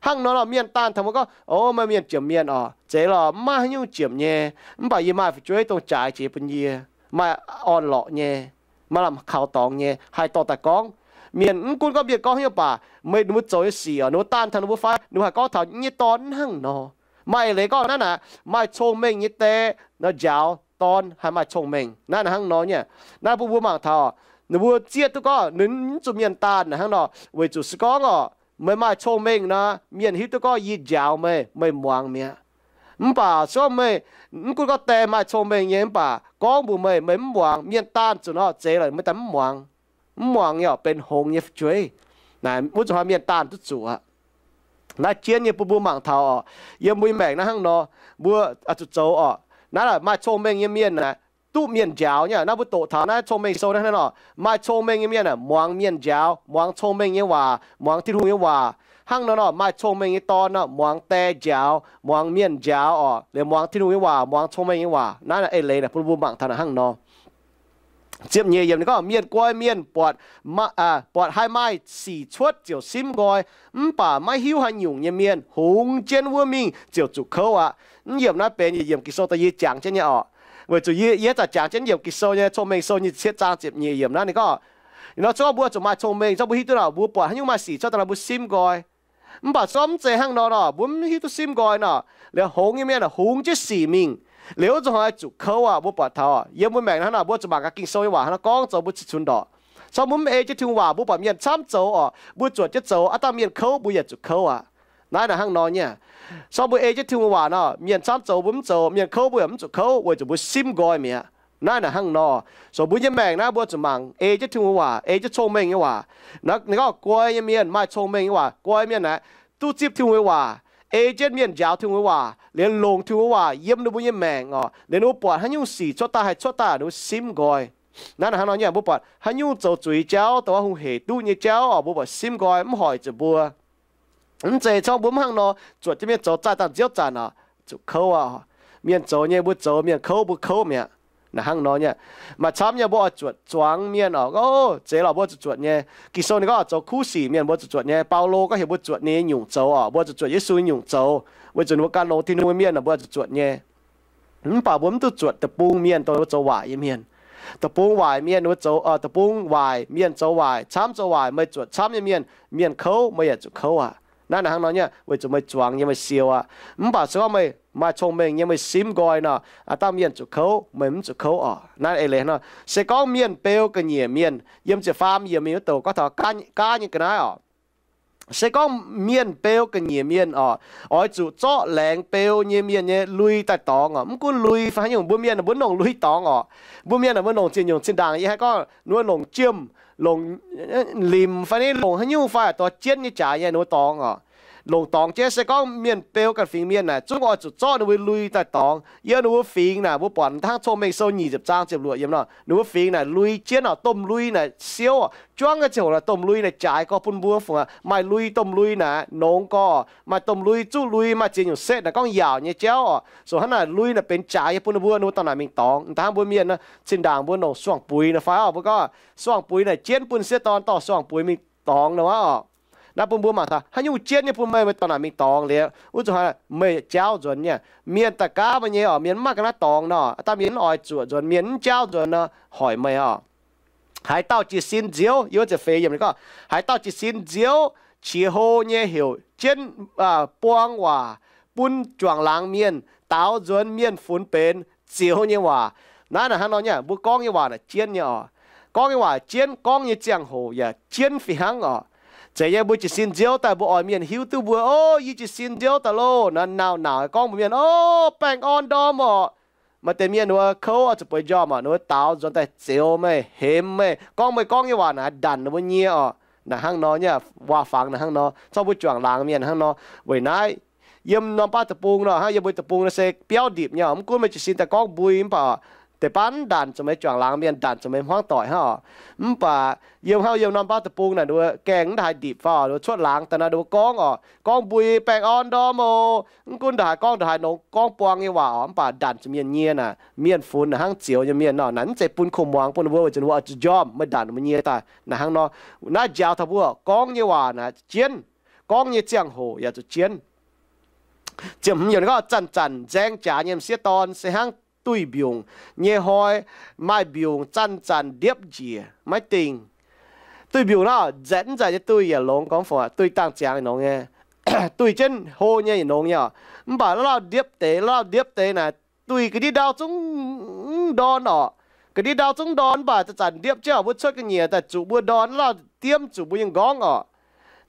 Hnangv nor nor, mienh daanh taux mbuo gorngv, O, meih mienh ziepc mienh orqc, zeiz lorqc, mv maaih haaix nyungc ziepc nyei. Mv baac yie maaih fu'jueiv dongh jaaix jiex bun yie, maaih orn-lorqc nyei, maaih lamh kaux dorngx nyei, haih dorh daaih gorngv. Mienh mv gunv gorngv mienh gorngv haaix nyungc baac, meih ninh mbuo zoux nyei sic orqc, ninh mbuo daanh taux ninh mbuo fai, ninh mbuo haih gorngv taux nyei dorn hnangv nor. Maaih eix leiz gorngv naaiv naaic, maaih cong-mengh nyei die nor njaaux dorn haih maaih cong-mengh. Naaiv naaic hnangv nor nyei. Naaiv bun mbuo mangc taux, ninh mbuo zieqv duqv gorngv ninh mv zuqc mienh daanh naaic hnangv nor, weic zuqc se gorngv orqc, meih maaih cong-mengh nor, mienh hiuv duqv gorngv yie njaaux meih, meih muangx mi'aqv. Mv baac se gorngv meih, mv gunv gorngv die maaih cong-mengh nyei, mv baac gorngv mbuox meih, meih mv muangx, mienh daanh zuqc nor, zeiz lorqc, meih daaih mv muangx. Mv muangx nyei orqc, benx hngongx nyei fu'jueiv. Naaic wuov zuqc hnoi mienh daanh duqv zuqc aqv. Naaiv jienv nyei bun mbuo mangc taux orqc, yiem mbuo nyei maengc naaiv hnangv nor, mbuo zuqc zoux orqc. Naaiv maaih cong-mengh nyei mienh aeqv, duqv mienh njaaux nyei. Naaiv mbuo doqc taux naaiv Cong-Mengh Sou naaiv hnangv nor, maaih cong-mengh nyei mienh aeqv, muangx mienh njaaux, muangx cong-mengh nyei waac, muangx Tin-Hungh nyei waac. Hnangv nor nor, maaih cong-mengh nyei dorn nor, muangx die njaaux, muangx mienh njaaux orqc, liemh muangx Tin-Hungh nyei waac, muangx cong-mengh nyei waac. Naaiv eix leiz naaic bun mbuo mangc taux naaic hnangv nor. Ziepc nyeic yiemc ninh gorngv, mienh guai mienh buatc, buatc haih maaih sic cuotv ziouc simv nqoi, mv baac maiv hiuv haaix nyungc nyei mienh hungx jienv wuov mingh ziouc zuqc kouv aqv. Mv yiemc naaiv benx yietc yiemc Ging-Sou daaih yie jangx jienv nyei orqc. Weic zuqc yie, yie haaix zanc jangx jienv yiemc Ging-Sou nyei, Cong-Mengh Sou nyei cietv zaang ziepc nyeic yiemc naaiv ninh gorngv, nor se gorngv mbuo zuqc maaih cong-mengh, se gorngv mbuo hiuv duqv nor, mbuo buatc haaix nyungc maaih sic cuotv daaih nor, mbuo simv nqoi. Mv baac se gorngv mv zeiz hnangv nor nor, mbuo mv hiuv duqv simv nqoi nor, liuz hungx nyei mienh hungx jienv sic mingh, liuz wuov zuqc hnoi zuqc kouv aqv. Mbuo buatc taux yiem mbuo maengc hnangv nor, mbuo zuqc mangc gaax Ging-Sou nyei waac hnangv nor gorngv zoux mbuo cingx cunx ndorqc. Se gorngv mbuo mv ei jienv Tin-Hungh waac, mbuo buatc mienh camv zoux orqc, mbuo zuotc jienv zoux, aav dangh mienh kouv mbuo yaac zuqc kouv aqv. Naaiv naaic hnangv nor nyei. Se gorngv mbuo ei jienv Tin-Hungh waac nor, mienh camv zoux mbuo mv zoux, mienh kouv mbuo yaac mv zuqc kouv, weic zuqc mbuo simv nqoi mi'aqv. Naaiv naaic hnangv nor, so mbuo nyei maengc naaiv mbuo zuqc mangc ei jienv Tin-Hungh waac, ei jienv cong-mengh nyei waac. Ninh gorngv guai nyei mienh maaih cong-mengh nyei waac. Guai mienh aeqv, duqv zipv Tin-Hungh nyei waac, ei jienv mienh njaaux Tin-Hungh nyei waac, liemh longc Tin-Hungh nyei waac yiem ninh mbuo nyei maengc orqc, liemh ninh mbuo buatc haaix nyungc sic cuotv daaih haih cuotv daaih, ninh mbuo simv nqoi. Naaiv naaic hnangv nor nyei, mbuo buatc haaix nyungc zoux zuiz jauv, dongh wuov hungh hec duqv nyei jauv orqc, mbuo buatc simv nqoi mv hoic zuqc mbuo. Mv zeiz gorngv mbuo mv hnangv nor, zuotc jienv mienh zoux zaih dangh nziouv zanc orqc, zuqc kouv aqv. Mienh zoux nyei mbuo zoux, mienh kouv mbuo kouv mi'aqv. Naaic hnangv nor nyei. Maaih camv nyei mbuo oix zuotc zuangx mienh orqc, o, zeiz lorqc, mbuo zuqc zuotc nyei. Ging-Sou ninh gorngv zoux kuv sic mienh mbuo zuqc zuotc nyei. Baulo gorngv heuc mbuo zuotc ninh nyei nyungc zoux orqc, mbuo zuqc zuotc Yesu nyei nyungc zoux, weic zuqc ninh mbuo gan longx Tin-Hungh nyei mienh mbuo zuqc zuotc nyei. Mv baac mbuo mv duqv zuotc deic-bung mienh, dongh ninh mbuo zoux waaic nyei mienh. Deic-bung waaic mienh, deic-bung waaic mienh zoux waaic, camv zoux waaic, meih zuotc camv nyei mienh, mienh kouv meih yaac zuqc kouv aqv. Naaiv naaic hnangv nor nyei, weic zuqc meih zuangx nyei meih siou aqv. Mv baac se gorngv meih maaih cong-mengh nyei meih simv nqoi nor, aav dangh mienh zuqc kouv meih mv zuqc kouv orqc. Naaiv eix leiz nor, se gorngv mienh beu ga'nyiec mienh, yiem ziepc faam yiemc mingh wuov douc gorngv taux gaav nyei ga'naaiv orqc. Se gorngv mienh beu ga'nyiec mienh orqc, oix zuqc zorqv laengz beu nyei mienh nyei lui daaih dorngx orqc. Mv gunv lui fai haaix nyungc, mbuo mienh mbuo nongc lui dorngx orqc. Mbuo mienh mbuo nongc ziex nyungc. Zinh ndaangc yie haih gorngv ninh mbuo longc jiem, longc limc fai ni longc haaix nyungc fai dongh jienv nyei jaaix nyei ninh mbuo dorngx orqc. Longc dorngx jienv. Se gorngv mienh beu ganh fingx mienh naaic, zungv oix zuqc zorqv ninh mbuo lui daaih dorngx. Yiem ninh mbuo fingx naaic, mbuo buatc hnangv Cong-Mengh Sou nyic ziepc zaang ziepc luoqc yiemc nor, ninh mbuo fingx naaic lui jienv orqc, domh lui naaic siouv orqc, juangv nyei ziangh hoc naaic domh lui naaic jaaix gorx bun mbuo fungc aqv. Maaih lui, domh lui naaic nongx gorx, maaih domh lui, zuqv lui, maaih ziex nyungc setv naaic gorngv yaauc nyei jauv orqc. So hnangv naaic lui naaic benx jaaix nyei bun ninh mbuo, ninh mbuo daaih naaic mingh dorngx. Dangh mbuo mienh nor, zinh ndaangc mbuo nongc suangh buix naaic fai orqc, mbuo gorngv suangh buix naaic jienv bun sieqv dorn dorh suangh buix mingh dorngx nor orqc. Naaiv bun mbuo mangc taux haaix nyungc jienv nyei bun meih, meih dorh naaic mingh dorngx liuz, wuov zuqc hnoi meih jauv nzuonx nyei. Mienh daaih gaav meih nyei orqc, mienh mv maaih ga'naaiv dorngx nor, dangh mienh mv oix zuoqc nzuonx, mienh mv jauv nzuonx nor, hoic meih orqc. Haaix dauh jiez sin nziouv, yiem ziepc feix yiemc ninh gorngv, haaix dauh jiez sin nziouv qiex hlo nyei heuc jienv buang waac bun juangc laangz mienh, daaux nzuonx mienh funx benx zioux nyei waac. Naaiv naaic hnangv nor nyei, mbuo gorngv nyei waac naaic jienv nyei orqc. Gorngv nyei waac jienv, gorngv nyei ziangh hoc yaac jienv fih hnangv orqc. Zeiz nyei, mbuo jiez sin nziouv daaih mbuo oix mienh hiuv duqv mbuo, o, yie jiez sin nziouv daaih loh, naaic nauc-nauc gorngv mbuox mienh, o, baengh orn ndorm orqc. Maaih deix mienh ninh mbuo kouv oix zuqc bueix njormh orqc, ninh mbuo daaux nzuonx daaih zioux meih, hemx meih, gorngv meih gorngv nyei waac naaic ndanc ninh mbuo nyei orqc. Naaic hnangv nor nyei, waac-fangx naaic hnangv nor, zorqv mbuo juangc laangz mienh hnangv nor. Weic naaiv, yiem norm baav deic-bung nor, hnangv yiem mbuo deic-bung nor se biauv ndipc nyei orqc. Mv gunv meih jiez sin daaih gorngv mbui mv baac Deix baav mv ndanc zuqc meih juangc laangz mienh, ndanc zuqc meih hmuangv doic hnangv oc. Mv baac yiem hnangv yiem norm baav deic-bung naaic, ninh mbuo gaengh mv daaih haih ndipc faaux, ninh mbuo cuotv laangz daaih naaic, ninh mbuo gorngv oc, gorngv mbuo baengh orn ndorm oc. Mv gunv ndongc haaix gorngv ndongc haaix nongx gorngv buang nyei waac oc, mv baac ndanc zuqc mienh nyie naaic, mienh funx naaic hnangv zioux nyei mienh nor, naaiv mv zeiz bun kuv muangx bun ninh mbuo, weic zuqc ninh mbuo oix zuqc njormh, meih ndanc ninh mbuo nyie daaih naaic hnangv nor. Naaiv njaaux taux mbuo gorngv nyei waac naaic jienv, gorngv nyei ziangh hoc yaac zuqc jienv. Ziepc hmz yiemc ninh gorngv, zanc-zanc nzaeng jaax nyei m'sieqv dorn se hnangv duih mbiungc nyei hnoi, maaih mbiungc zanc-zanc ndiepv njiec maiv dingh. Duih mbiungc naaiv, nzaeqc mv nzaeqc nyei duih yaac longx, gorngv fungc duih dangh ziangx yietc nongx nyei, duih jienv hlo nyei yietc nongx nyei oc. Mv baac lauh lauh ndiepv deix, lauh lauh ndiepv deix naaic, duih ga'ndiev ndau zungv ndorn oc. Ga'ndiev ndau zungv ndorn mv baac zanc-zanc ndiepv jienv oc, mbuo cuotv ga'nyiec daaih zuqc mbuo ndorn, lauh diemv zuqc mbuo nyei m'nqorngv oc.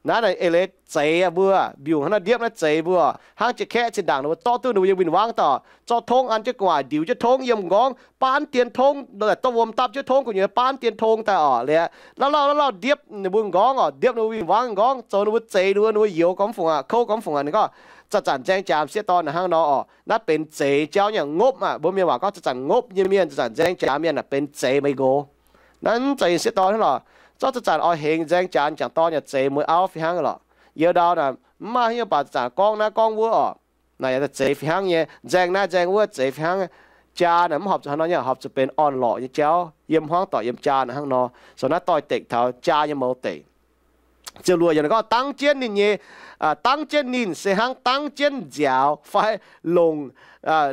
Naaiv naaic eix leiz zeix mbuo, mbiungc hnangv naaiv ndiepv naaiv zeix mbuo, hnangv jiex kaeqv zinh ndaangc ninh mbuo zorqv duqv ninh mbuo nyei win-wangv daaih, zorqv tongv an jienv gu'nguaaic ndiux jienv tongv yiem m'nqorngv, baanv dien tongv, dongh wuom dapv jienv tongv gu'nyuoz baanv dien tongv daaih oc. Liuz lauh lauh lauh lauh ndiepv ninh mbuo m'nqorngv oc, ndiepv ninh mbuo win-wangv m'nqorngv, zoux ninh mbuo zeix ninh mbuo, ninh mbuo youz gorngv fungc aqv, kouv gorngv fungc aqv. Ninh gorngv zanc-zanc nzaeng jaax m'sieqv dorn naaic hnangv nor oc. Naaiv benx zeix jauv nyei, ngopv aqv. Mbuo mienh waac gorngv zanc-zanc ngopv nyei mienh, zanc-zanc nzaeng jaax mienh naaic benx zeix, meih nqox. Naaiv mv zeiz m'sieqv dorn hnangv lorqc. Zorqv zanc-zanc oix hengx nzaeng jaax jangc dorn yaac zeix, mueiz auv fih hnangv lorqc. Youz ndau naaic mv maaih haaix nyungc baac zanc-zanc gorngv naaiv gorngv wuov oc. Naaic yaac zeix fih hnangv nyei, nzaeng naaiv nzaeng wuov zeix fih hnangv. Jaa naaic mv horpc zuqc haaix nor nyei, horpc zuqc benx orn-lorqc nyei jauv yiem hmuangv doic yiem jaa naaic hnangv nor. So naaiv doix-dekc taux jaa nyei mouz deic. Ziepc luoqc yiemc ninh gorngv, dangv jienv ninh nyei, dangv jienv ninh se hnangv dangv jienv nziaaux fai longc,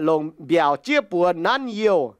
longc mbiaauc jieqv buoz nanv youh.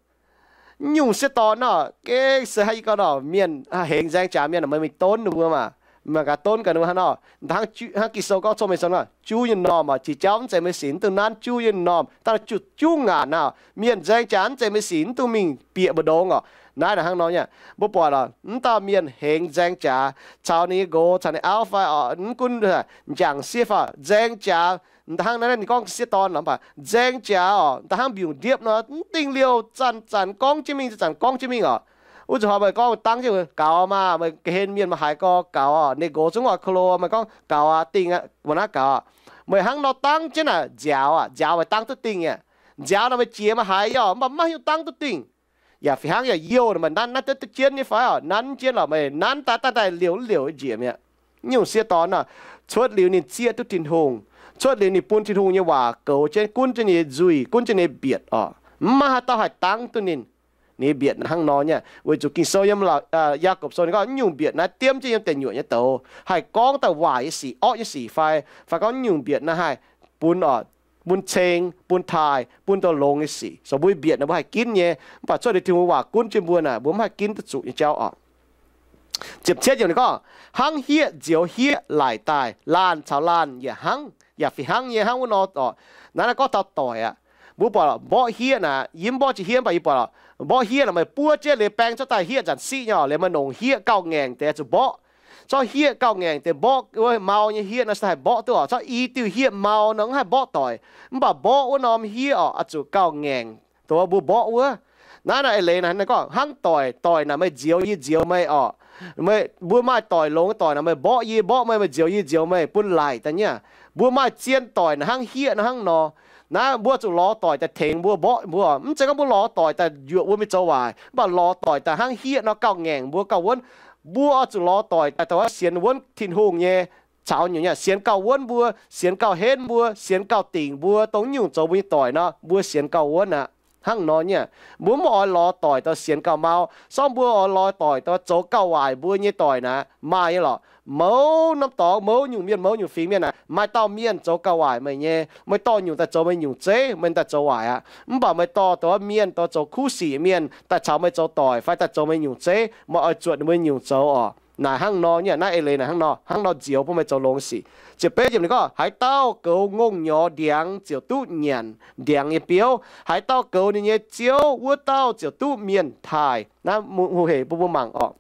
Mv nyungc sieqv dorn nor, gengh se hnangv yie gorngv nor, mienh hengx nzaeng jaax mienh, meih mingh donv ninh mbuo maah, mangc gaax donv gaax ninh mbuo hnangv nor. Hnangv Ging-Sou gorngv, Cong-Mengh Sou gorngv, juv nyei normh oc, qiex jauv mv zeiz meih sic mv dungh nanv juv nyei normh, dangh juv juv ngaanc nor. Mienh nzaeng jaax mv zeiz meih sic mv dungh mingh bieqc mbu'ndongx oc. Naaiv naaic hnangv nor nyei. Mbuo buatc oc, mv dauh mienh hengx nzaeng jaax caux ninh nyei nqox caux ninh auv fai oc, mv gunv njang sieqv fai nzaeng jaax, hnangv naaiv ninh gorngv sieqv dorn oc, mv baac nzaeng jaax oc, hnangv mbiungc ndiepv nor, mv dingh liouh, zanc-zanc gorngv jienv mingh, zanc-zanc gorngv jienv mingh oc. Wuov zanc hnoi meih gorngv dangv jienv, gaux maah, meih ga'hlen mienh maiv haiz gorx gaux oc, ninh nqox zungv oix ko lo, meih gorngv gaux aqv, dingh aqv, mbuo naaiv gaux aqv. Meih hnangv nor dangv jienv naaic, nziaaux aqv, nziaaux meih dangv duqv dingh aqv. Nziaaux nor meih jiex meih haiz yaac, mv baac maiv hiuv dangv duqv dingh. Yaac fih hnangv yaac youh, meih nanv naaiv duqv duqv jienv nyei fai oc? Nanv jienv lorqc, meih nanv daaih daaih daaih liouh liouh njiec mi'aqv. Nyungc sieqv dorn nor, cuotv liuz ninh zieqv duqv Tin-Hungh, cuotv liuz ninh bun Tin-Hungh nyei waac goux jienv, gunv jienv ninh nyei nzuih, gunv jienv ninh nyei mbietc oc. Mv maaih haaix dauh haih dangv duqv ninh. Ninh nyei mbietc hnangv nor nyei, weic zuqc Ging-Sou yiem Yaakob Sou ninh gorngv, nyungc mbietc naaiv diemv jienv yiem deic nyuoqc nyei douz, haih gorngv daaih waaic nyei sic, orqv nyei sic fai, fai gorngv nyungc mbietc naaiv haih bun oc, bun ceng, bun taaih, bun dongh longx nyei sic. So mbuo mbietc naaic mbuo haih ginv nyei, mv baac cuotv liuz Tin-Hungh waac gunv jienv mbuo naaic, mbuo mv haih ginv duqv zuqc nyei jauv oc. Ziepc cietv yiemc ninh gorngv, hnangv hieqv nzioux hieqv laic daaih, laanh caux laanh yaac hnangv, yaac fih hnangv nyei hnangv wuov nor oc. Naaiv naaiv gorngv taux doic aqv. Mbuo buatc mborqv hieqv naaic, yie mv mborqv jiex hieqv, mv baac yie buatc mborqv hieqv naaic, meih buov jienv liuz baeng cuotv daaih hieqv nzanc siqv nyei oc, liuz meih nongc hieqv gauh ngaengc deix zuqc mborqv. Zorqv hieqv gauh ngaengc deix mborqv wuov mau nyei hieqv nor se haih mborqv duqv oc. Zorqv i diuh hieqv mau nor mv haih mborqv doic. Mv baac mborqv wuov norm hieqv oc, oix zuqc gauh ngaengc dongh mbuo mborqv wuov. Naaiv naaiv eix leiz naaic gorngv hnangv doic. Doic naaic meih nzioux yie nzioux meih oc. Mbuo maaih doic longx doic naaic meih mborqv yie mborqv meih, meih nzioux yie nzioux meih, bun laic daaih nyei. Mbuo maaih zien doic naaic hnangv hieqv nor hnangv nor. Naaiv mbuo zuqc lorz doic daaih tengx mbuo, mborqv mbuo. Mv zeiz gorngv mbuo lorz doic daaih njuoqc mbuo mingh zoux waaic, mv baac lorz doic daaih hnangv hieqv nor gauh ngaengc mbuo, gauh wuonv. Mbuo oix zuqc lorz doic daaih dongh sienx wuonv Tin-Hungh nyei caux nyungc nyei, sienx gauh wuonv mbuo, sienx gauh henv mbuo, sienx gauh dingc mbuo, dongh nyungc zoux mbuo nyei doic nor, mbuo sienx gauh wuonv aqv. Hnangv nor nyei, mbuo mv oix lorz doic daaih sienx gauh mau. Sorng mbuo oix lorz doic daaih zoux gauh waaic mbuo nyei doic naaic, maaih nyei lorqc. Mouz norm dorngx, mouz nyungc mienh, mouz nyungc fingx mienh aqv, maaih dauh mienh zoux gauh waaic meih nyei, meih dorh nyungc daaih zoux meih nyungc zeiv, meih daaih zoux waaic aqv. Mv baac meih dorh dongh mienh daaih zoux kuv sic mienh daaih caux meih zoux doic fai daaih zoux meih nyungc zeiv, meih oix zuotc ninh mbuo nyungc zoux oc. Naaic hnangv nor nyei, naaiv eix leiz naaic hnangv nor, hnangv nor nzioux bun meih zoux longx sic. Ziepc betv yiemc ninh gorngv, haaix dauh goux ngongh nyorx ndiangx ziouc duqv nyanc ndiangx nyei biouv. Haaix dauh goux ninh nyei ziouv, wuov dauh ziouc duqv mienh taaih. Naaiv hungh hec bun mbuo mangc oc.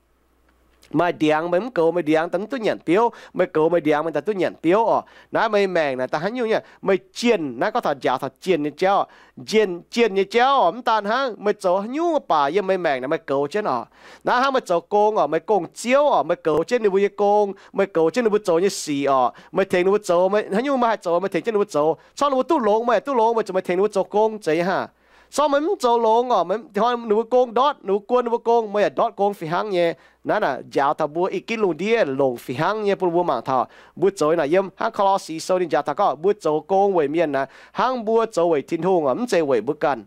Maaih ndiangx meih mv goux meih ndiangx daaih mv duqv nyanc biouv, meih goux meih ndiangx meih daaih duqv nyanc biouv oc. Naaiv meih maengc naaic daaih haaix nyungc nyei, meih jienh, naaiv gorngv taux njaaux taux jienh nyei jauv. Jienh, jienh nyei jauv oc, mv daan hnangv meih zoux haaix nyungc baac yiem meih maengc naaic meih goux jienv oc. Naaiv hnangv meih zoux gong oc, meih gong-ziouv oc, meih goux jienv ninh mbuo nyei gong, meih goux jienv ninh mbuo zoux nyei sic oc, meih tengx ninh mbuo zoux, haaix nyungc meih haih zoux meih tengx jienv ninh mbuo zoux. Corc ninh mbuo duqv longx meih, duqv longx meih zuqc meih tengx ninh mbuo zoux gong, zeiz nyei hnangv. Sorng meih mv zoux longx oc, meih hnoi ninh mbuo gong ndortv, ninh mbuo guon ninh mbuo gong, meih yaac ndortv gong fih hnangv nyei. Naaiv naaic njaaux taux mbuo i gitv lungh ndiev longc fih hnangv nyei bun mbuo mangc taux mbuo zoux naaic yiem hnangv Kolose sou ninh njaaux taux gorngv mbuo zoux gong weic mienh naaic hnangv mbuo zoux weic Tin-Hungh oc, mv zeiz weic mbuo ganh,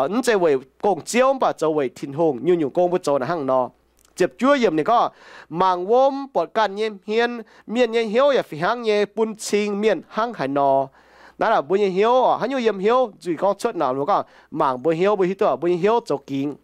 mv zeiz weic gong-ziouv, mv baac zoux weic Tin-Hungh. Nyungc-nyungc gong mbuo zoux naaic hnangv nor. Ziepc juov yiemc ninh gorngv, mangc wuom buatc ganh nyei hmien, mienh nyei hnyouv yaac fih hnangv nyei bun cing mienh hnangv haaix nor. Naaiv naaic mbuo nyei hnyouv oc, haaix nyungc yiem hnyouv nzuih gorngv cuotv naaic, mbuo gorngv mangc mbuo hnyouv, mbuo hiuv duqv mbuo nyei hnyouv zoux gingx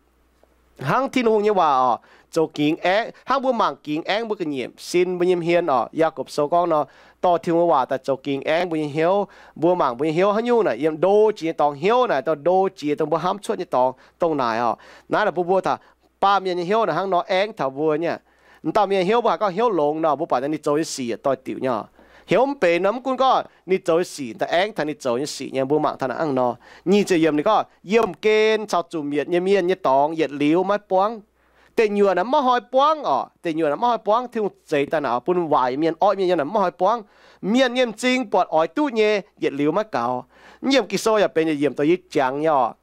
hnangv Tin-Hungh nyei waac oc, zoux gingx aengv hnangv mbuo mangc gingx aengv mbuo ga'nyiec sin mbuo nyei hmien oc. Yaagorpc sou gorngv nor, dorh Tin-Hungh nyei waac daaih zoux gingx aengv mbuo nyei hnyouv. Mbuo mangc mbuo nyei hnyouv haaix nyungc naaic yiem ndo jiex nyei dorngx hnyouv naaic, dorh ndo jiex dongh mbuo hnamv cuotv nyei dorngx dongh naaic oc. Naaiv naaic bun mbuo taux baamh mienh nyei hnyouv naaic hnangv nor aengv taux mbuo nyei. M'dauh mienh hnyouv mbuo haiz gorngv hnyouv longx nor, mbuo buatc ninh zoux nyei sic doix-diuc nyei oc. Hnyouv mv benx nor, mv gunv gorngv ninh zoux nyei sic, da'aengv taux ninh zoux nyei sic nyei, mbuo mangc taux naaic hnangv nor. Nyic ziepc yiemc ninh gorngv, yiemh gen caux zuqc mietc nyei mienh nyei dorngx yietc liuz maiv buangv. Deic nyuoqc naaic maiv hnoi buangv oc. Deic nyuoqc naaic maiv hnoi buangv. Tin-Hungh zeix daaih naaic bun waaic mienh, oix mienh nyei naaic maiv hnoi buangv. Mienh nyei m'zing buatc oix duqv nyei yietc liuz maiv gaux. Yiem Ging-Sou yaac benx yietc yiemc dongh yie jangx nyei oc.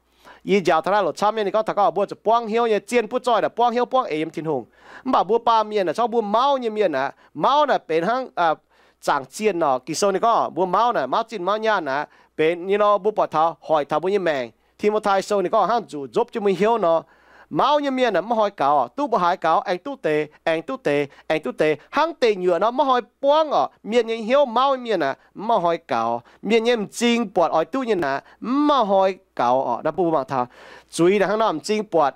Yie njaaux taux naaiv loc camv nyei, ninh gorngv taux gorngv mbuo zuqc buangv hnyouv nyei, zien butv zoih naaic buangv hnyouv buangv eix yiem Tin-Hungh. Mv baac mbuo baamh mienh naaic, corc mbuo mauv nyei mienh aqv. Mauv naaic benx hnangv zaangc zienh oc. Ging-Sou ninh gorngv mbuo mauv naaic, mauv zinh mauv nyaanh aqv, benx nyei nor mbuo buatc taux hoic taux mbuo nyei maengc. Ti^mo^tai Sou ninh gorngv hnangv nzuqc nzopv jienv mbuo hnyouv nor. Mauv nyei mienh aeqv, maiv hnoi gaux, duqv mbuo haiz gaux aengx duqv deix, aengx duqv deix, aengx duqv deix, hnangv deic nyuoqc nor maiv hnoi buangv oc. Mienh nyei hnyouv mauv nyei mienh aeqv, maiv hnoi gaux. Mienh nyei m'zing buatc oix duqv nyei naaic, maiv hnoi gaux oc. Naaiv bun mbuo mangc taux zuiz naaic hnangv nor, m'zing buatc,